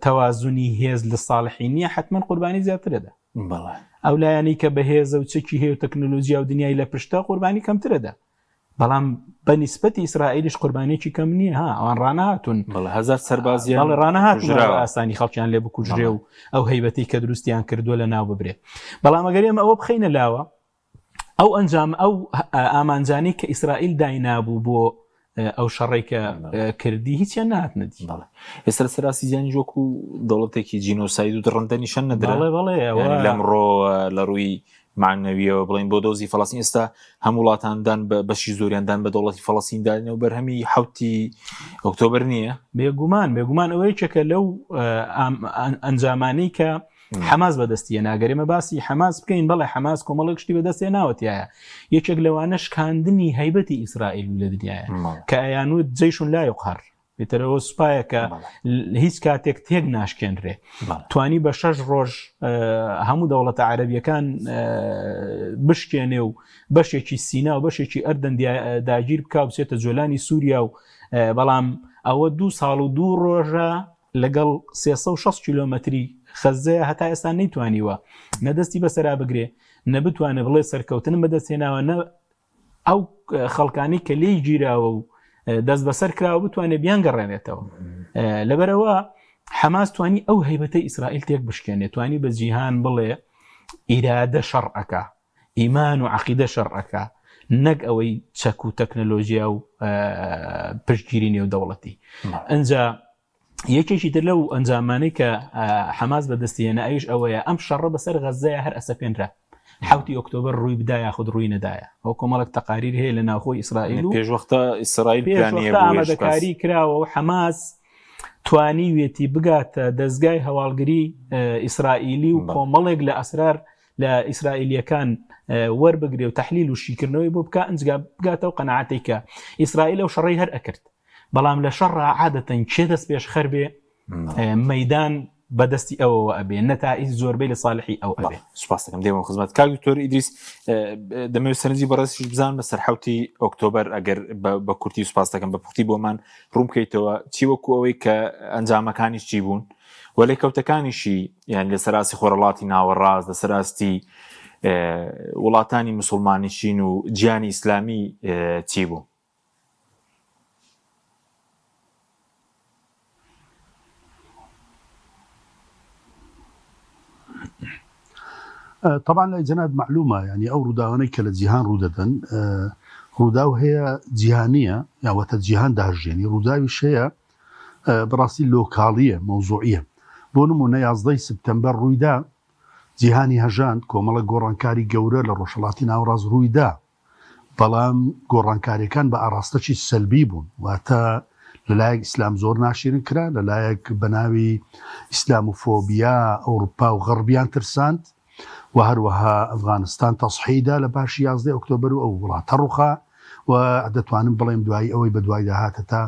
تەوازنی هێز لە ساڵحی نییە حتمما قوربانی زیاترەدا ئەو لایەنەی کە بەهێزە و چەکی هەیە و تەکنۆلۆژیا و دنیای لە پشتە قوربانی کەمترەدا بەڵام بە نیسبەتی ئیسرائیلیش قوربانێکی کەم نییە ها ئەوان ڕانەهاتون هزار سەربازی بەڵێ ڕانەهاتون ئاسانی خەڵکیان لێ بکوژرێ و ئەو هەیبەتی کە دروستیان کردووە لە ناو ببرێ بەڵام ئەگەر ئێمە ئەوە بخەینە لاوە ئەو ئەنجام ئەو ئامانجانەی کە ئیسرائیل داینابوو بۆ ئەو شەڕێک کە کردی هیچیان نهاتنە دی ئێستا سەراسی زیانی وەکو دەوڵەتێکی جینۆساید و دڕندە نیشان نەدرا بەڵێ لەمڕۆ لە ڕووی معنەویەوە بڵین بۆ دۆزی فەڵەستین ئێستا هەموو وڵاتاندان بە بەشی زۆریاندان بە دەوڵەتی فەڵەستیندانە و بەرهەمی حوتی ئۆکتۆبر نییە بێگومان بێگومان ئەوە یەکێکە لەو ئەنجامانەی کە حەماس بەدەستی هێنا گەر ئێمە باسی حەماس بکەین بەڵێ حەماس کۆمەڵێک شتی بەدەست هێناوە تایە یەکێک لەوانە شکاندنی هەیبەتی ئیسرائیل لە دنیاە کە ئەیانوت جەیشون لا یقهر پێتەرەوە سوپایەکە هیچ کاتێک تێک ناشکێنرێ توانی بە شەش ڕۆژ هەموو دەوڵەتە عەربیەکان بشکێنێ و بەشێکی سینا و بەشێکی ئەردەن داگیر بک و بچێتە جۆلانی سووریا و بەڵام ئەوە دوو ساڵ و دوو ڕۆژە لەگەڵ 360 کیلۆمەتری خەزەیە هەتا ئێستا نەیتوانیوە نە دەستی بەسەرا بگرێ نە بتوانێ بڵێ سەرکەوتنم بەدەست هێناوە نە ئەو خەڵکانی کە لێی گیراوە و دەست بەسەر کراوە بتوانێت بیان گەڕێنێتەوە لەبەرەوە حەماس توانی ئەو هەیبەتەی ئیسرائیل تێک بشکێنێت توانی بە جیهان بڵێ ئیرادە شەڕ ئەکا ئیمان و عقیدە شەڕ ئەکا نەک ئەوەی چەک و تەکنەلۆژیا و پشتگیری نێودەوڵەتی ئەجا یەکێکی تر لەو ئەنجامانەی کە حەماس بەدەستی هێنا ئەویش ئەوەیە ئەم شەڕە بەسەر غەزەیە هەر ئەسەپێنرا حوتی ئۆکتۆبەر ڕووی بدا یاخود ڕووی نەدایە ئەو کۆمەڵک تەقاریر هەیە لە ناوخۆی ئیسرائیل و پێشوەختە ئیسرائیل ئامادەکاری کراوە و حەماس توانیویەتی بگاتە دەستگای هەواڵگری ئیسرائیلی و کۆمەڵێک لە ئەسرار لە ئیسرائیلیەکان وەربگرێ و تحلیل و شیکردنەوەی بۆ بکە ئەنجگا بگاتەوە قەنەعاتێک کە ئیسرائیل ئەو شەڕی هەر ئەکرد بەڵام لە شەڕا عادەتەن کێ دەست پێشخەر بێ مەدان بەدەستی ئەوەوە ئەبێ نەتائیج زۆربەی لە ساڵحی ئەو ئەبێ. سوپاس دەکەم دێمەوە خزمەت کاک دکتۆر ئیدریس دەمەوێت سەرنجی بەڕێزیش بزانم لەسەر حوتی ئۆکتۆبەر ئەگەر بە کورتی سوپاس دەکەم بە پوختی بۆمان ڕوون بکەیتەوە چی وەکو ئەوەی کە ئەنجامەکانیش چی بوون و لێکەوتەکانیشی یان لەسەر ئاستی خۆرەڵاتی ناوەڕاست لەسەر ئاستی وڵاتانی مسلمانیشین و جیانی ئیسلامی چی بوو؟ طبعا لای جەناب مەعلومە یعنی ئەو ڕووداوانەی کە لە جیهان ڕوودەدەن ڕووداو هەیە جیهانیە یاوەتە جیهان داژێنی ڕووداویش هەیە بەڕاستی لۆکاڵیە مەوزوعیە بۆ نمونە یازدەی سپتەمبەر ڕوویدا جیهانی هەژاند کۆمەڵە گۆڕانکاری گەورە لە ڕۆژهەڵاتی ناوەڕاست ڕوویدا بەڵام گۆڕانکاریەکان بە ئاڕاستەکی سەلبی بوون، واتە لەلایەک ئیسلام زۆر ناشیرن کرا، لەلایەک بەناوی ئیسلامۆفۆبیا ئەوروپا و غەڕبیان ترساند و هەروەها ئەفغانستان تەسحیی دا لە پاشی یازدەی ئۆکتۆبەر و ئەو وڵاتە ڕوخا و دەتوانم بڵێم دوایی ئەوەی بەدوایدا هاتە تا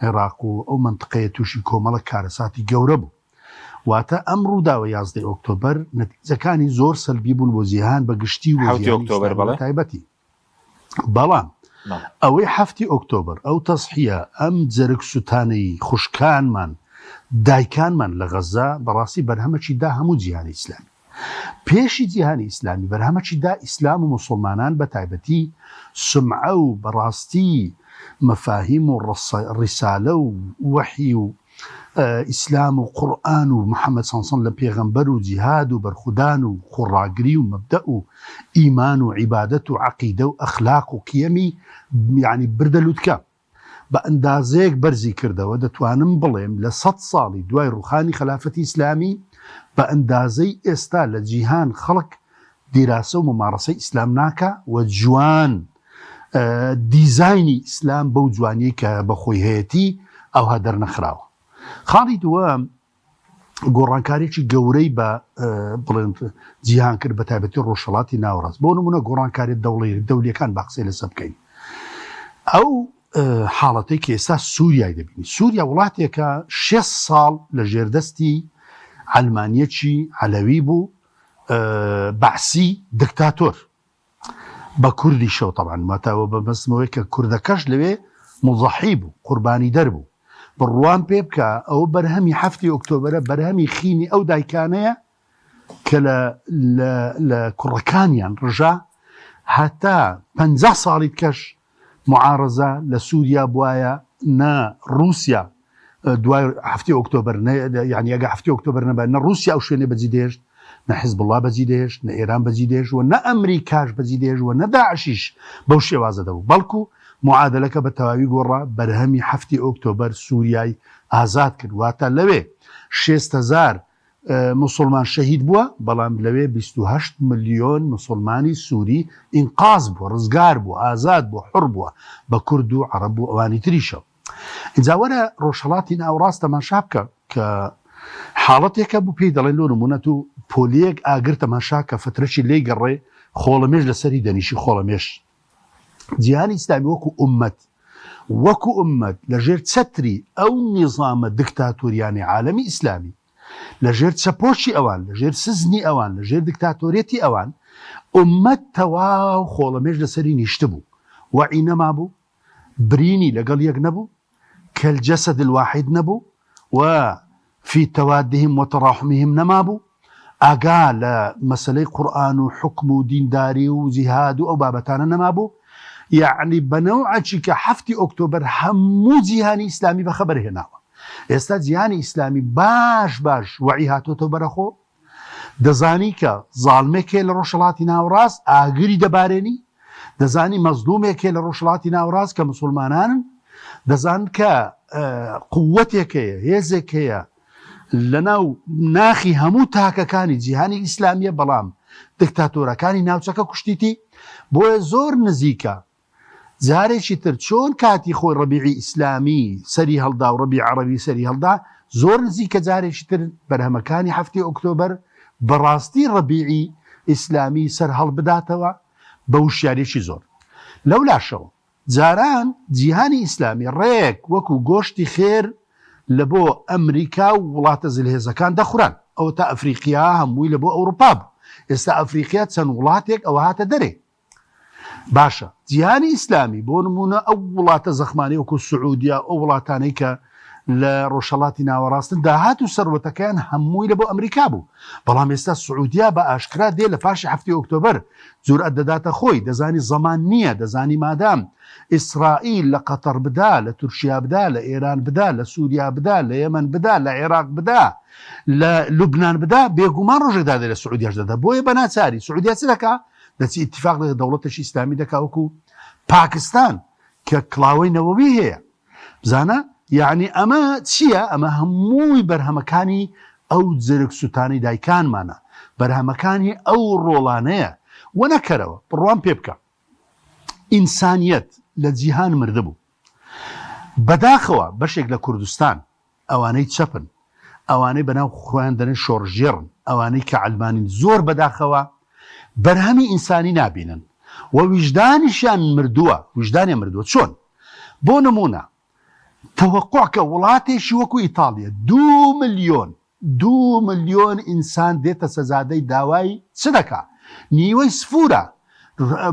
عێڕاق و ئەو مەنتقەیە تووشی کۆمەڵە کارەساتی گەورە بوو. واتە ئەم ڕووداوە یازدەی ئۆکتۆبەر نەتیجەکانی زۆر سەلبی بوون بۆ جیهان بە گشتی و بۆ حەوتی جیهانی ئۆکتۆبەر ئیسلامی بە بەڵێ. تایبەتی. بەڵام بەڵێ. ئەوەی حەفتی ئۆکتۆبەر، ئەو تەزحیە، ئەم جەرگ سوتانەی خوشکانمان، دایکانمان لە غەزە بەڕاستی بەرهەمەکی دا هەموو جیهانی ئیسلامی. پێشی جیهانی ئیسلامی بەرهەمەکی دا ئیسلام و موسوڵمانان بە تایبەتی سومعە و بەڕاستی مەفاهیم و ڕیسالە و وەحی و. ئیسلام و قورئان و محەمەد سانسەن لە پێغەمبەر و جیهاد و بەرخودان و خۆڕاگری و مەبدەئ و ئیمان و عیبادەت و عەقیدە و ئەخلاق و قیەمی یانی بردە لوتکە. بە ئەندازەیەک بەرزی کردەوە دەتوانم بڵێم لە سەت ساڵی دوای ڕوخانی خەلافەتی ئیسلامی بە ئەندازەی ئێستا لە جیهان خەڵک دیراسە و مومارەسەی ئیسلام ناکا و جوان دیزاینی ئیسلام بەو جوانیەی کە بە خۆی هەیەتی ئەوها دەرنەخراوە. خاڵی دووەم گۆڕانکاریی گەورەی بە بڵێن جیهان کرد بە تایبەتی ڕۆژهەڵاتی ناوەڕاست بۆ نمونە گۆڕانکاری دەوڵی دەولیەکان با قسەی لەسەر بکەین ئەو حاڵەتەی کە ئێستا سووریای دەبینی سووریا وڵاتێکە شێ ساڵ لە ژێردەستی عەلمانیەکی عەلەوی بوو بەعسی دکتاتۆر بە کوردیشەوە تەبعەن واتە ئەوە مەبەستم ئەوەیە کە کوردەکەش لەوێ موزەحی بوو قوربانی دەر بوو بڕوام پێ بکە ئەوە بەرهەمی حەفتی ئۆکتۆبەرە بەرهەمی خینی ئەو دایکانەیە کە لە لە کوڕەکانیان ڕژا هەتا پ ساڵی کەش معارەزە لە سووریا بواە نە رووسیا دوای هەفتی ئۆکتۆبەر یعنی ئەگە هەفتی ئۆکتۆبەر نەبا نە رووسیا ئەو شوێنێ بەجی دێشت نە حزبوڵا بەجی دێشت نە ئێران بەجی دێشت و نە ئەمریکاش بەجی دێشت و نە داعشیش بەو شێوازە دەبوو بەڵکو معادلەکە بە تەواوی گۆڕا بەرهەمی هەفتی ئۆکتۆبەر سووریای ئازاد کرد واتە لەوێ شێست هەزار موسڵمان شەهید بووە، بەڵام لەوێ 28 ملیۆن موسڵمانی سووری ئینقاز بووە، ڕزگار بووە، ئازاد بووە، حوڕ بووە، بە کورد و عەڕەب و ئەوانی تریشەوە. ئینجا وەرە ڕۆژهەڵاتی ناوەڕاست تەماشا بکە کە حاڵەتێکە بوو پێی دەڵێن لۆ نموونە تو پۆلیەک ئاگر تەماشا کە فترەکی لێی گەڕێ خۆڵەمێش لەسەری دەنیشی خۆڵەمێش جیهانی ئیسلامی وەکو ئوممەت وەکو ئوممەت لەژێر چەتری ئەو نیزامە دکتاتۆریانەی عالەمی ئیسلامی لەژێر چەپۆکی ئەوان لەژێر سزنی ئەوان لەژێر دکتاتۆریەتی ئەوان ئوممەت تەواو خۆڵەمێش لەسەری نیشتبوو وەعی نەمابوو برینی لەگەڵ یەک نەبوو کالجسد الواحد نەبوو و فی توادهم و تراحمهم نەمابوو، ئاگا لە مەسەلەی قورئان و حوکم و دینداری و جیهاد و ئەو بابەتانە نەمابوو، یەعنی بە نەوعەکی کە حەفتی ئۆکتۆبەر هەموو جیهانی ئیسلامی بە خەبەر هێناوە. ئێستا جیهانی ئیسلامی باش باش وەعی هاتۆتەوە بەرەخۆ، دەزانی کە زاڵمێک هەیە لە ڕۆژهەڵاتی ناوەڕاست ئاگری دەبارێنی، دەزانی مەزلومێک هەیە لە ڕۆژهەڵاتی ناوەڕاست کە مسوڵمانانن، دەزان کە قووەتێک هەیە، هێزێک هەیە لەناو ناخی هەموو تاکەکانی جیهانی ئیسلامیە، بەڵام دکتاتۆرەکانی ناوچەکە کوشتیتی، بۆیە زۆر نزیکە جارێکی تر چۆن کاتی خۆی ڕەبیعی ئیسلامی سەری هەڵدا و ڕەبیع عەڕەبی سەری هەڵدا، زۆر نزیکە جارێکی تر بەرهەمەکانی حەفتی ئۆکتۆبەر بەڕاستی ڕەبیعی ئیسلامی سەر هەڵبداتەوە بە وشیاریەکی زۆر. لەولاشەوە جاران جیهانی ئیسلامی ڕێک وەکو گۆشتی خێر لە بۆ ئەمریکا و وڵاتە زلهێزەکان دەخوران. ئەوەتا ئەفریقیا هەمووی لە بۆ ئەوڕوپا بوو. ئێستا ئەفریقیا چەند وڵاتێک ئەوە هاتە دەرێ. باشە جیهانی ئیسلامی بۆ نمونە ئەو وڵاتە زەخمانەی وەکو سعودیا ئەو وڵاتانەی کە لە ڕۆژهەڵاتی ناوەڕاستن داهات و سەروەتەکەیان هەمووی لە بۆ ئەمریکا بوو بەڵام ئێستا سعودیا بە ئاشکرا دێ لە پاشی هەفتی ئۆکتۆبەر جورئەت دەداتە خۆی دەزانی زەمان نییە دەزانی مادام ئیسرائیل لە قەتەر بدا لە تورکیا بدا لە ئێران بدا لە سووریا بدا لە یەمەن بدا لە عێراق بدا لە لوبناان بدا بێگومان ڕۆژێک دادێ لە سعودیاش دەدا بۆیە بەناچاری سعودیا چ دەکا دەچی ئیتیفاق لەگەڵ دەوڵەتێکی ئیسلامی دەکا وەکو پاکستان کە کڵاوەی نەوەوی هەیە بزانە یعنی ئەمە چییە ئەمە هەمووی بەرهەمەکانی ئەو جرگ سوتانی دایکانمانە بەرهەمەکانی ئەو ڕۆڵانەیە وە نەکەرەوە بڕوام پێ بکە ئینسانیەت لە جیهان مردبوو بەداخەوە بەشێک لە کوردستان ئەوانەی چەپن، ئەوانەی بەناو خۆیان دەرێن شۆڕشگێڕن، ئەوانەی کە عەلمانین زۆر بەداخەوە بەرهەمی ئینسانی نابینن و ویژدانیشیان مردووە، ویژدانیان مردووە چۆن؟ بۆ نموونە تەوەقوع کە وڵاتێکی وەکو ئیتاڵیە دوو ملیۆن دوو ملیۆن ئینسان دێتە سەجادەی داوای چ دەکا؟ نیوەی سفورە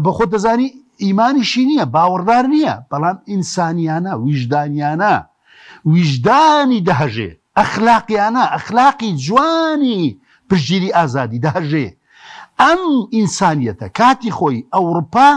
بە خۆت دەزانی ئیمانیشی نییە باوەڕدار نییە بەڵام ئینسانیانە ویژدانیانە ویژدانی دەهەژێ ئەخلاقیانە ئەخلاقی جوانی پشتگیری ئازادی دەهەژێ ئەم ئینسانیەتە کاتی خۆی ئەوڕپا.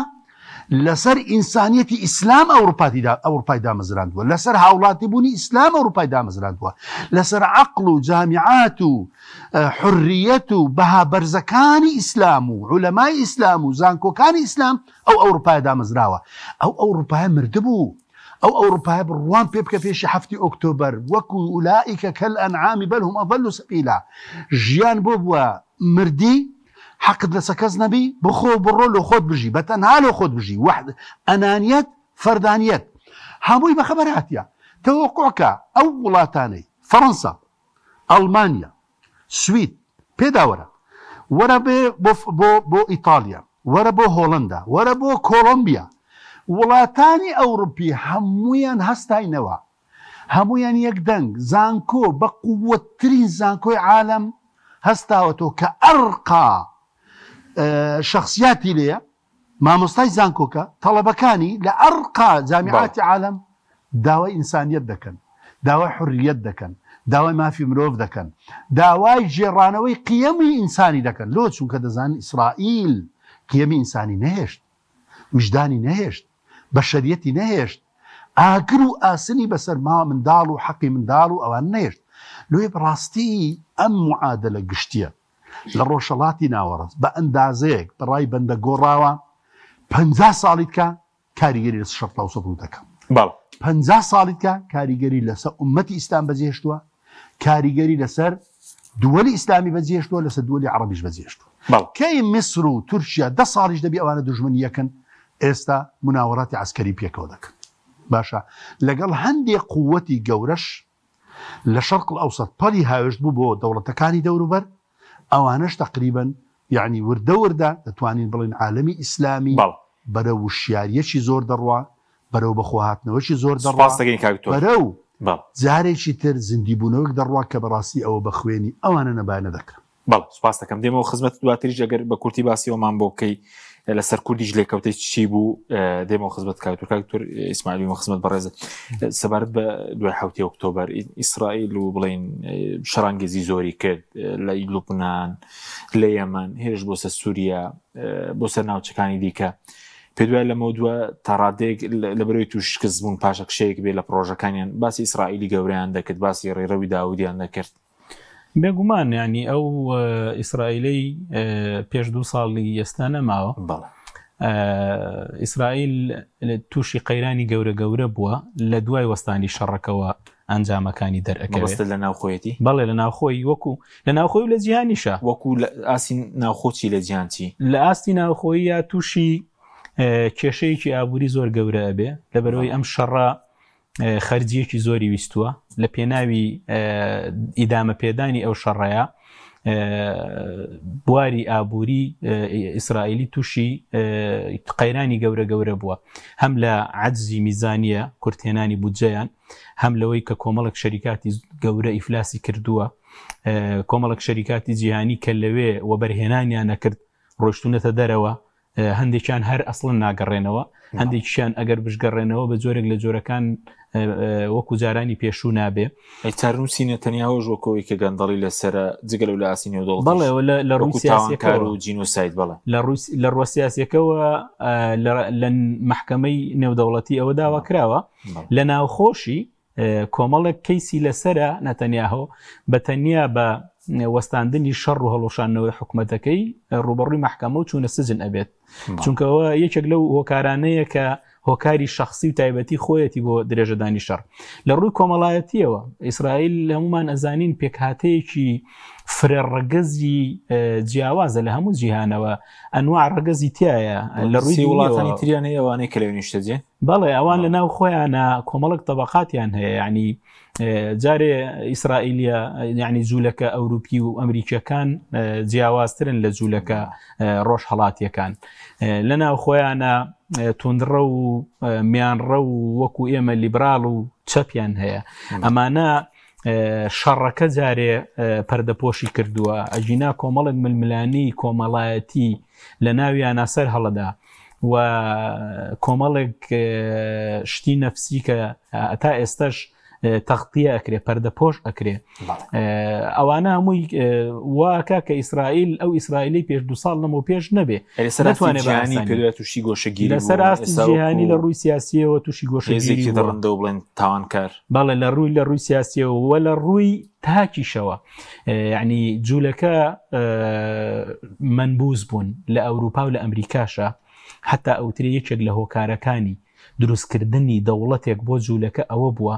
لەسەر ئینسانیەتی ئیسلام ئەوروپای دامەزراندووە، لەسەر هاوڵاتی بوونی ئیسلام ئەوروپای دامەزراندووە، لەسەر عەقڵ و جامیعات و حوریەت و بەها بەرزەکانی ئیسلام و عولەمای ئیسلام و زانکۆکانی ئیسلام ئەو ئەوروپایە دامەزراوە. ئەو ئەوروپایە مردبوو. ئەو ئەوروپایە بڕوام پێ بکە پێشی حەفتی ئۆکتۆبەر وەکو اولئک کالانعام بل هم اضل سبیلا ژیان بۆ بووە مردی حەقت لەسە کەس نەبی بخۆ و بڕۆ لۆ خۆت بژی بە تەنها لۆ خۆت بژی وەحد ئەنانیەت فەردانیەت هەمووی بەخەبەر هاتیە تەوەقوع کە ئەو وڵاتانەی فەڕەنسا ئەڵمانیا سوید پێدا وەرە وەرە بێ بۆ بۆ بۆ ئیتاڵیا وەرە بۆ هۆڵندا وەرە بۆ کۆڵۆمبیا وڵاتانی ئەوڕپی هەموویان هەستاینەوە هەموویان یەک دەنگ، زانکۆ بە قووەتترین زانکۆی عالەم هەستاوەتەوە کە ئەرقا شەخسیاتی لێیە، مامۆستای زانکۆکە، تەڵەبەکانی لە ئەرقا جامیعاتی عالەم داوای ئینسانیەت دەکەن، داوای حوریەت دەکەن، داوای مافی مرۆڤ دەکەن، داوای گێڕانەوەی قیەمی ئینسانی دەکەن، لۆ؟ چونکە دەزانن ئیسرائیل قیەمی ئینسانی نەهێشت، ویژدانی نەهێشت، بەشەریەتی نەهێشت، ئاگر و ئاسنی بەسەر ما منداڵ و حەقی منداڵ و ئەوان نەهێشت. لۆیە بەڕاستی ئەم موعادەلە گشتیە لە ڕۆژهەڵاتی ناوەڕاست بە ئەندازەیەک بە ڕای بەندە گۆڕاوە، 50 ساڵی تکا کاریگەری لەسەر شەرق ئەوسەت ڕوو دەکا. بەڵێ. 50 ساڵی تکا کاریگەری لەسەر ئوممەتی ئیسلام بەجێهێشتووە، کاریگەری لەسەر دووەلی ئیسلامی بەجێهێشتووە، لەسەر دووەلی عەڕەبیش بەجێهێشتووە. بەڵێ. کەی میسر و تورکیا دە ساڵیش دەبی ئەوانە دوژمنی یەکن، ئێستا موناوەراتی عەسکەری پێکەوە دەکەن. باشە لەگەڵ هەندێ قووەتی گەورەش لە شەرق الاوسط پەلی هاوێشت بوو بۆ دەوڵەتەکانی دەوروبەر، ئەوانەش تەقریبەن یەعنی وردە وردە دەتوانین بڵێین عالەمی ئیسلامی بەڵێ. بەرەو وشیارییەکی زۆر دەڕوا، بەرەو بەخۆهاتنەوەکی زۆر دەڕوا، سوپاست دەکەین کاک دکتۆر. بەرەو بەڵێ. جارێکی تر زیندیبوونەوەک دەڕوا کە بەڕاستی ئەوە بە خوێنی ئەوانە نەبایە نەدەکرا. بەڵێ سوپاست دەکەم. دێمەوە خزمەتت دواتریش ئەگەر بە کورتی باسی ئەومان بۆ بکەی لەسەر کوردیش لێکەوتەی چی بوو دێمەوە خزمەت کاک دکتۆر. کاک دکتۆر ئیسماعیل بێمە خزمەت بەڕێزت سەبارەت بە دوای حەوتی ئۆکتۆبەر ئیسرائیل و بڵێین شەڕانگێزی زۆری کرد لە لوبنان لە یەمەن هێرش بۆ سەر سووریا بۆ سەر ناوچەکانی دیکە پێت وایە لەمەودوا تا ڕادەیەک لە بەرەوەی تووش شکست بوون پاشەکشەیەک بێ لە پڕۆژەکانیان باسی ئیسرائیلی گەورەیان دەکرد باسی ڕێڕەوی داودیان دەکرد بێگومان ینی ئەو ئیسرائیلەی پێش دوو ساڵی ئێستا نەماوە بەڵێ ئیسرائیل تووشی قەیرانی گەورە گەورە بووە لە دوای وەستانی شەڕەکەوە ئەنجامەکانی دەرئەکەوێت لە ناوخۆیەتی بەڵێ لە ناوخۆی وەکو لە ناوخۆی و لە جیهانیشە وەکو لە ئاستی ناوخۆ چی لە جیهان چی لە ئاستی ناوخۆیی یا تووشی کێشەیەکی ئابووری زۆر گەورە ئەبێ لەبەرەوەی ئەم شەڕە خەرجیەکی زۆری ویستووە لە پێناوی ئیدامە پێدانی ئەو شەڕەیە بواری ئابووری ئیسرائیلی تووشی قەیرانی گەورە گەورە بووە هەم لە عجزی میزانیە کورتهێنانی بودجەیان هەم لەوەی کە کۆمەڵک شەریکاتی گەورە ئیفلاسی کردووە کۆمەڵک شەریکاتی جیهانی کە لەوێ وەبەرهێنانیان نەکرد ڕۆشتونەتە دەرەوە هەندێکیان هەر ئەسڵن ناگەڕێنەوە هەندێکیان ئەگەر بشگەڕێنەوە بە جۆرێک لە جۆرەکان وەکو جارانی پێشوو نابێ چارنووسی نەتەنیاهۆش وەکەوەی کە گەندەڵی لەسرە جگە لەو لە ئاستی نێودەوڵەتیش بەڵێ لە ڕووی وەکو تاوانکار سیاسیەکەوە و جینۆساید بەڵێ لە ڕووی لە ڕووە سیاسیەکەوە لە مەحکەمەی نێودەوڵەتی ئەوە داوا کراوە بەڵێ. لە ناوخۆشی کۆمەڵێک کەیسی لەسرە نەتەنیاهۆ بە تەنیا بە وەستاندنی شەڕ و هەڵوەشاندنەوەی حکومەتەکەی ڕووبەڕووی مەحکەمە و چوونە سجن ئەبێت چونکە ئەوە یەکێک لەو هۆکارانەیە کە هۆکاری شخصی و تایبەتی خۆیەتی بۆ درێژەدانی شەڕ لە ڕووی کۆمەڵایەتیەوە ئیسرائیل هەمومان ئەزانین پێکهاتەیەکی فرە ڕەگەزی جیاوازە لە هەموو جیهانەوە ئەنوا ڕەگەزی تایە لە ڕووی وڵاتانی تریان هەیە ئەوانەی کە لەوێ نیشتەجێن بەڵێ ئەوان لە ناو خۆیانە کۆمەڵک تەبقاتیان هەیە ینی جارێ ئیسرائیلیە یعنی جوولەکە ئەوروپی و ئەمریکیەکان جیاوازترن لە جوولەکە ڕۆژهڵاتیەکان لە ناو خۆیانە توندڕە و میانڕە و وەکو ئێمە لیبرال و چەپیان هەیە ئەمانە شەڕەکە جارێ پەردەپۆشی کردووە ئەگینا کۆمەڵێک ململانی کۆمەڵایەتی لە ناویانە سەر هەڵەدا و کۆمەڵێک شتی نەفسی کە تا ئێستش تەغتیە ئەکرێ پەردەپۆش ئەکرێ ئەوانە هەمووی واکە کە ئیسرائیل ئەو ئیسرائیلی پێش دو ساڵ لەمەوە پێش نەبێ نتوانێت پێ تووشی گۆشەگیری لەسەر ئاستی جیهانی لە ڕووی سیاسیەوە تووشی گۆشەگیری دڕندە و بڵێن تاوانکار بەڵێ لە ڕووی لە ڕووی سیاسیەوە وە لە ڕووی تاکیشەوە یعنی جوولەکە منبوز بوون لە ئەوروپا و لە ئەمریکاشە حتا ئەوترێ یەکێک لە هۆکارەکانی دروستکردنی دەوڵەتێک بۆ جوولەکە ئەوە بووە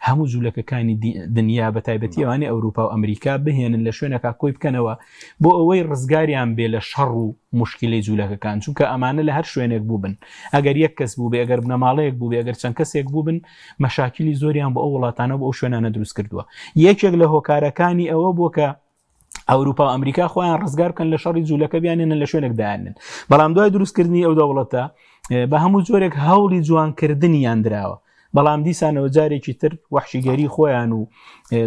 هەموو جوولەکەکانی دنیا بە تایبەتی ئەوانەی ئەوروپا و ئەمریکا بهێنن لە شوێنەکە کۆی بکەنەوە بۆ ئەوەی ڕزگاریان بێ لە شەڕ و مشکلەی جوولەکەکان چونکە ئەمانە لە هەر شوێنێک بووبن ئەگەر یەک کەس بوو بێ ئەگەر بنەماڵەیەک بوو بێ ئەگەر چەند کەسێک بووبن مەشاکلی زۆریان بۆ ئەو وڵاتانە بۆ ئەو شوێنانە دروست کردووە یەکێک لە هۆکارەکانی ئەوە بووە کە ئەوروپا و ئەمریکا خۆیان ڕزگار بکەن لە شەڕی جوولەکە بیانێنن لە شوێنێک دایانن بەڵام دوای دروستکردنی ئەو دەوڵەتە بە هەموو جۆرێک هەوڵی جوانکردنیان دراوە بەڵام دیسانەوە جارێکی تر وەحشیگەری خۆیان و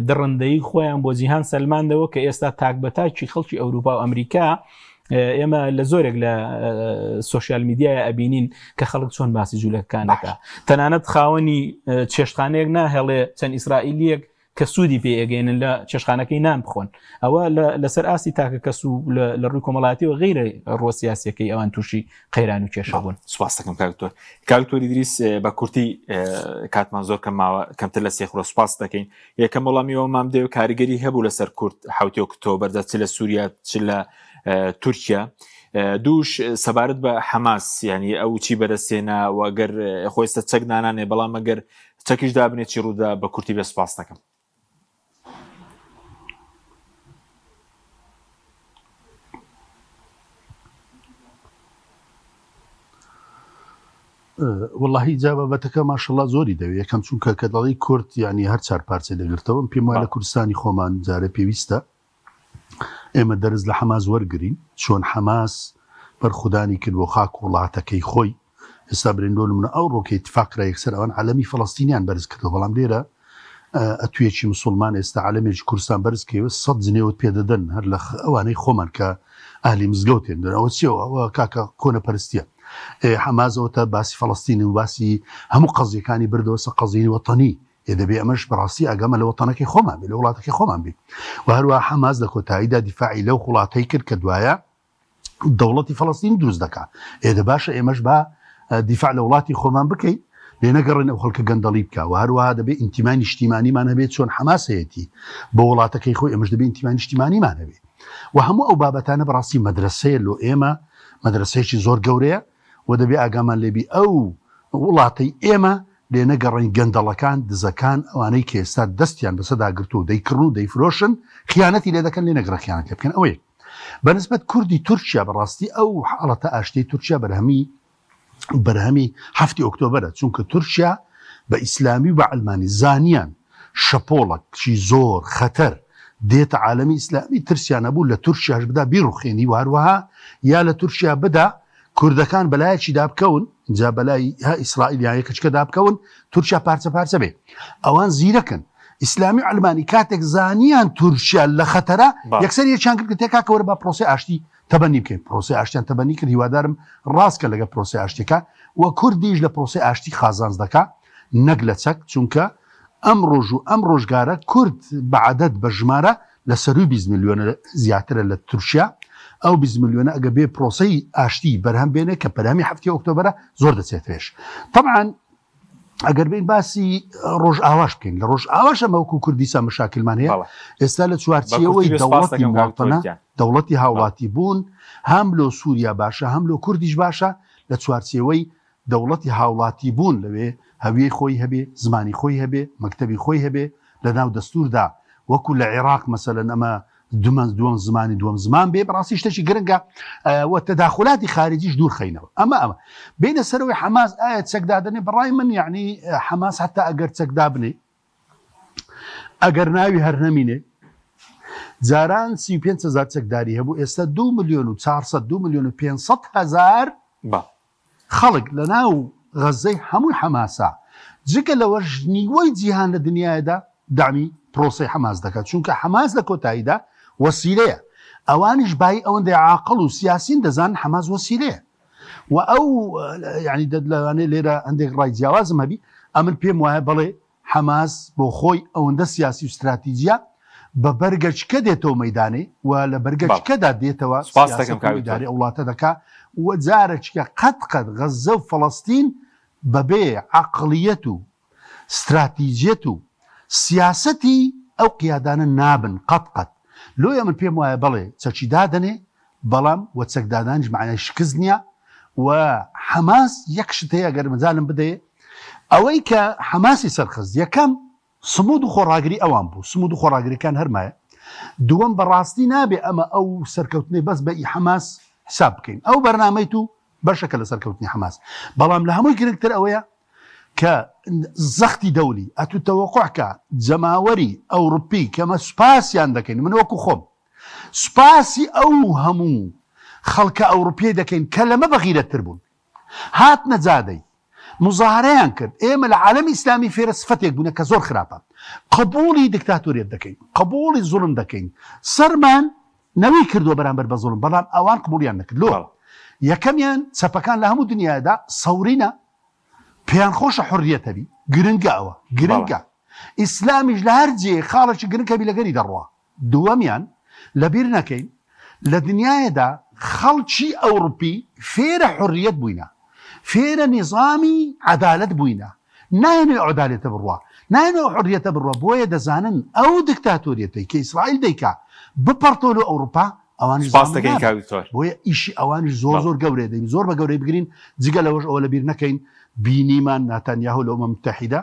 دڕندەی خۆیان بۆ جیهان سەلماندەوە کە ئێستا تاک بە تاکی خەڵکی ئەوروپا و ئەمریکا ئێمە لە زۆرێک لە سوسیال میدیای ئەبینین کە خەڵک چۆن باسی جوولەکانەکە تەنانەت خاوەنی چێشتخانەیەک ناهێڵێ چەند ئیسرائیلیەک کە سوودی پێ ئەگەێنن لە چێشخانەکەی نان بخۆن ئەوە لەسەر ئاستی تاکە کەس و لە ڕووی کۆمەڵاتیەوە غیرە ڕۆ سیاسەکەی ئەوان تووشی قەیران و کێشە بوون. سپاس دەکەم کاک دکتۆر. کاک دکتۆر ئیدریس بە کورتی کاتمان زۆر کەم ماوە کەمتر لە سێ خولە سوپاس دەکەین یەکەم وەڵامی ئەوەمان بدەوە کاریگەری هەبوو لەسەر کورد حوتی ئۆکتۆبەردا چ لە سووریا چ لە تورکیا دووش سەبارەت بە حەماس ینی ئەو چی بەدەستێنا و ئەگەر خۆیستە چەک نانانێ بەڵام ئەگەر چەکیش دابنێ چی ڕوودا بە کورتی بێ سوپاس دەکەم. وەڵاهی جا بابەتەکە ماشەڵا زۆری دەوێ یەکەم چونکە کە دەڵێی کورد یعنی هەر چار پارچەی دەگرتەوە من پێم وایە لە کوردستانی خۆمان جارێ پێویستە ئێمە دەرس لە حەماس وەرگرین، چۆن حەماس بەرخودانی کرد بۆ خاک و وڵاتەکەی خۆی، ئێستا برێن لۆ نمونە ئەوڕۆ کە ئیتفاق کرا یەکسەر ئەوان عەلەمی فەڵەستینیان بەرز کردەوە، بەڵام لێرە ئەتویەکی مسوڵمان ئێستا عەلەمێکی کوردستان بەرز کەیەوە سەد جنێوت پێ دەدەن هەر لە ئەوانەی خۆمان کە ئەهلی مزگەوتێن دەن ئەوە چیەوە ئەوە کاکە کۆنەپەرستیە ئێ حەماس ئەوەتا باسی فەڵەستین و باسی هەموو قەزیەکانی بردەوە سە قەزیەی وەتەنی ئێ دەبێ ئەمەش بەڕاستی ئاگامان لە وەتەنەکەی خۆمان بێ، لە وڵاتەکەی خۆمان بێ. و هەروەها حەماس لە کۆتاییدا دیفاعی لەو وڵاتەی کرد کە دوایە دەوڵەتی فەڵەستین دروست دەکا. ئێ دە باشە ئێمەش با دیفاع لە وڵاتی خۆمان بکەین، لێ نەگەڕێین ئەو خەڵکە گەندەڵی بکا. و هەروەها دەبێ ئینتیمای نیشتیمانیمان هەبێ، چۆن حەماس هەیەتی بۆ وڵاتەکەی خۆی، ئێمەش دەبێ ئینتیمای نیشتیمانیمان هەبێ. و هەموو ئەو بابەتانە بەڕاستی مەدرەسەیە لۆ ئێمە، مەدرەسەیەکی زۆر گەورەیە و دەبێ ئاگامان لێ بی ئەو وڵاتەی ئێمە لێ نەگەڕێین گەندەڵەکان، دزەکان، ئەوانەی کە ئێستا دەستیان بەسەدا گرتووە و دەیکڕن و دەیفرۆشن، خیانەتی لێ دەکەن، لێ نەگەڕێن خیانەت لێ بکەن. ئەوە یەک. بە نسبەت کوردی تورکیا بە ڕاستی ئەو حاڵەتە ئاشتیەی تورکیا بەرهەمی بەرهەمی حەفتی ئۆکتۆبەرە، چونکە تورکیا بە ئیسلامی و بە عەلمانی زانیان شەپۆڵەکی زۆر خەتەر دێتە عالەمی ئیسلامی، ترسیان هەبوو لە تورکیاش بدا بیڕوخێنی و هەروەها یا لە تورکیا بدا کوردەکان بەلایەکیدا بکەون جا بەلای ها ئیسرائیل یان یەکەچکەدا بکەون تورکیا پارچە پارچە بێ ئەوان زیرەکن ئیسلامی و عەلمانی کاتێک زانیان تورکیا لە خەتەرە یەکسەر یەکیان کرد کە تێکاکە وەرە با پرۆسەی ئاشتی تەبەنی بکەین پرۆسەی ئاشتیان تەبەنی کرد هیوادارم ڕاست کە لەگە پرۆسەی ئاشتیەکە و کوردیش لە پرۆسەی ئاشتی قازانج دەکا نەک لە چەک چونکە ئەم ڕۆژ و ئەم ڕۆژگارە کورد بە عەدەد بە ژمارە لە سەرووی 20 ملیۆنە زیاترە لە تورکیا ئەو 20 ملیۆنە ئەگە بێ پرۆسەی ئاشتی بەرهەم بێنێ کە بەرهەمی حەفتی ئۆکتۆبەرە زۆر دەچێت پێش تەبعەن ئەگەر بین باسی ڕۆژئاواش بکەین لە ڕۆژئاواش ئەمە وەکو کوردیسا مشاکلمان هەیە ئێستا لە چوارچێوەی دەوڵەتی مواطنە دەوڵەتی هاوڵاتی بوون هەم لۆ سووریا باشە هەم لۆ کوردیش باشە لە چوارچێوەی دەوڵەتی هاوڵاتی بوون لەوێ هەویەی خۆی هەبێ، زمانی خۆی هەبێ، مەکتەبی خۆی هەبێ، لە ناو دەستووردا وەکو لە عێراق مەسەلەن ئەمە دومەن دووەم زمانی دووەم زمان بێ بەڕاستی شتێکی گرنگە و تەداخولاتی خارجیش دوور خەینەوە ئەمە ئەمە بینە سەرەوەی حەماس ئایا چەک دادەنێ بەڕای من یعنی حەماس حتا ئەگەر چەک دابنێ ئەگەر ناوی هەر نەمینێ جاران 35 هزار چەکداری هەبوو ئێستا 2 میلیۆن و 400 2 میلیۆن و 500 هزار خەڵک لەناو غەززەی هەمووی حەماسە، جگە لەوەش نیوەی جیهان لە دنیایدا دەعمی پرۆسەی حەماس دەکات، چونکە حەماس لە کۆتاییدا وەسیلەیە، ئەوانیش بایی ئەوەندەی عاقڵ و سیاسین دەزانن حەماس وەسیلەیە و ئەو یانی لەوانەیە لێرە هەندێک ڕای جیاوازم هەبی، ئەمن پێم وایە بەڵێ. حەماس بۆ خۆی ئەوەندە سیاسی و ستراتیجیە بە بەرگەچکە دێتەوە مەیدانێ و لە بەرگەچکەدا دێتەوە سپاس دەکەم سیاسەت و کاک دکتۆر. ئیدارەی ئەو وڵاتە دەکا و جارەچکە قەت قەت غەززە و فەڵەستین بەبێ عەقڵیەت و ستراتیجیەت و سیاسەتی ئەو قیادانە نابن قەت قەت. لۆیە من پێم وایە بەڵێ چەکی دادەنێ بەڵام وە چەک دادانیش مەعنای شکست نیە و حەماس یەک شت هەیە گەر مەجالم بدەیێ ئەوەی کە حەماسی سەرخست یەکەم سمود و خۆڕاگری ئەوان بوو سمود و خۆڕاگریەکان هەر مایە دووەم بەڕاستی نابێ ئەمە ئەو سەرکەوتنەی بەس بە ئی حەماس حساب بکەین ئەو بەرنامەی تو بەشەکە لە سەرکەوتنی حەماس بەڵام لە هەمووی گرنگتر ئەوەیە کە زەختی دەولی ئەتو تەوەقع کە جەماوەری ئەوروپی کەمە سوپاسیان دەکەین من وەکو خۆم سوپاسی ئەو هەموو خەڵکە ئەوروپیەی دەکەین کە لەمە بەغیرەتتر بوون هاتنە جادەی موزاهەرەیان کرد ئێمە لە عالەمی ئیسلامی فێرە سفەتێک بوونە کە زۆر خراپە قبوڵی دکتاتۆریەت دەکەین قبوڵی زوڵم دەکەین سەرمان نەوی کردووە بەرامبەر بە زوڵم بەڵام ئەوان قبوڵیان نەکرد لۆ یەکەمیان چەپەکان لە هەموو دنیادا سەورینە پێیان خۆشە حڕیەت هەبی گرنگە ئەوە گرنگە ئیسلامیش لە هەر جێ خاڵێکی گرنگ هەبی لەگەری دەڕوا دووەمیان، لەبیر نەکەین لە دنیایەدا خەڵکی ئەوڕوپی فێرە حوڕیەت بووینە، فێرە نیزامی عەدالەت بووینە، نایەنەوێ ئەو عەدالەتە بڕوا، نایەنەوێ ئەو حوڕیەتە بڕوا، بۆیە دەزانن ئەو دکتاتۆریەتەی کە ئیسرائیل دەیکا بپەڕتەوە لۆ ئەوڕوپا، ئەوانیش سپاست زامن دەکەین نابن. کاک دکتۆر. بۆیە ئیشی ئەوانیش زۆر بەڵێ. زۆر گەورەیە، دەبی زۆر بە گەورەی بگرین، جگە لەوەش ئەوە لەبیر نەکەین بینیمان ناتانیاهۆ لە ئومەم متەحیدە،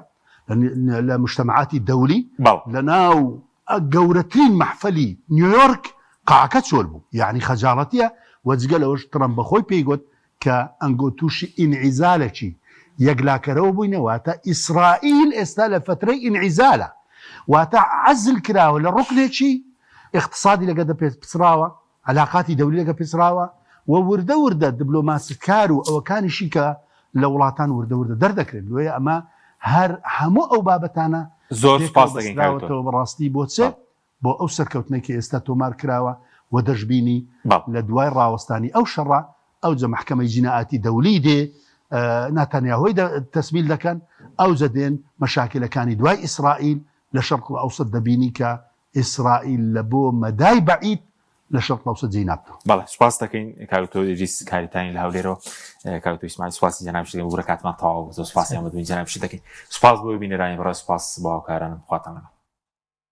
لە مجتمعاتی دەولی، بەڵێ. لە ناو گەورەترین مەحفەلی نیۆیۆرک قاعەکە چۆل بوو یەعنی خەجاڵەتیە وە جگە لەوەش تڕەمپ بەخۆی پێی گۆت کە ئەنگۆ توشی ئینعیزالەکی یەکلاکەرەوە بووینە واتە ئیسرائیل ئێستا لە فەترەی ئینعیزالە واتە عەزل کراوە لە ڕوکنێکی ئیقتسادی لەگە دە پچڕاوە عەلاقاتی دەولی لەگە پچڕاوە و وردە وردە دبلۆماسیکار و ئەوەکانیشی کە لە وڵاتان وردە وردە دەردەکرێن لۆیە ئەمە هەر هەموو ئەو بابەتانە زۆر پێکەوە سوپاس دەکەین کاک دکتۆر. بەستراوەتەوە بەڕاستی بۆ چ بەڵێ. بۆ ئەو سەرکەوتنەی کە ئێستا تۆمار کراوە و دەشبینی بەڵێ. لە دوای ڕاوەستانی ئەو شەڕە ئەوجە مەحکەمەی جینائاتی دەولی دێ ناتانیاهۆی تەسمیل دەکەن ئەوجە دێن مەشاکلەکانی دوای ئیسرائیل لە شەرق الاوسط دەبینی کە ئیسرائیل لە بۆ مەدای بەعید لە شەرق الاوسط جێی نابتەوە. بەڵێ سوپاس دەکەین کاک دکتۆر ئیدریس کاریتانی لە هەولێرەوە، کاک دکتۆر ئیسماعیل سوپاسی جەنابیشت دەکەین، ببورە کاتمان تەواو بوو، زۆر سوپاسیان بۆ دوێنی جەنابیشت دەکەین. سوپاس بۆ بینەرانی بەڕێز، سوپاس بۆ هاوکارانم، خواتان لەگەڵ.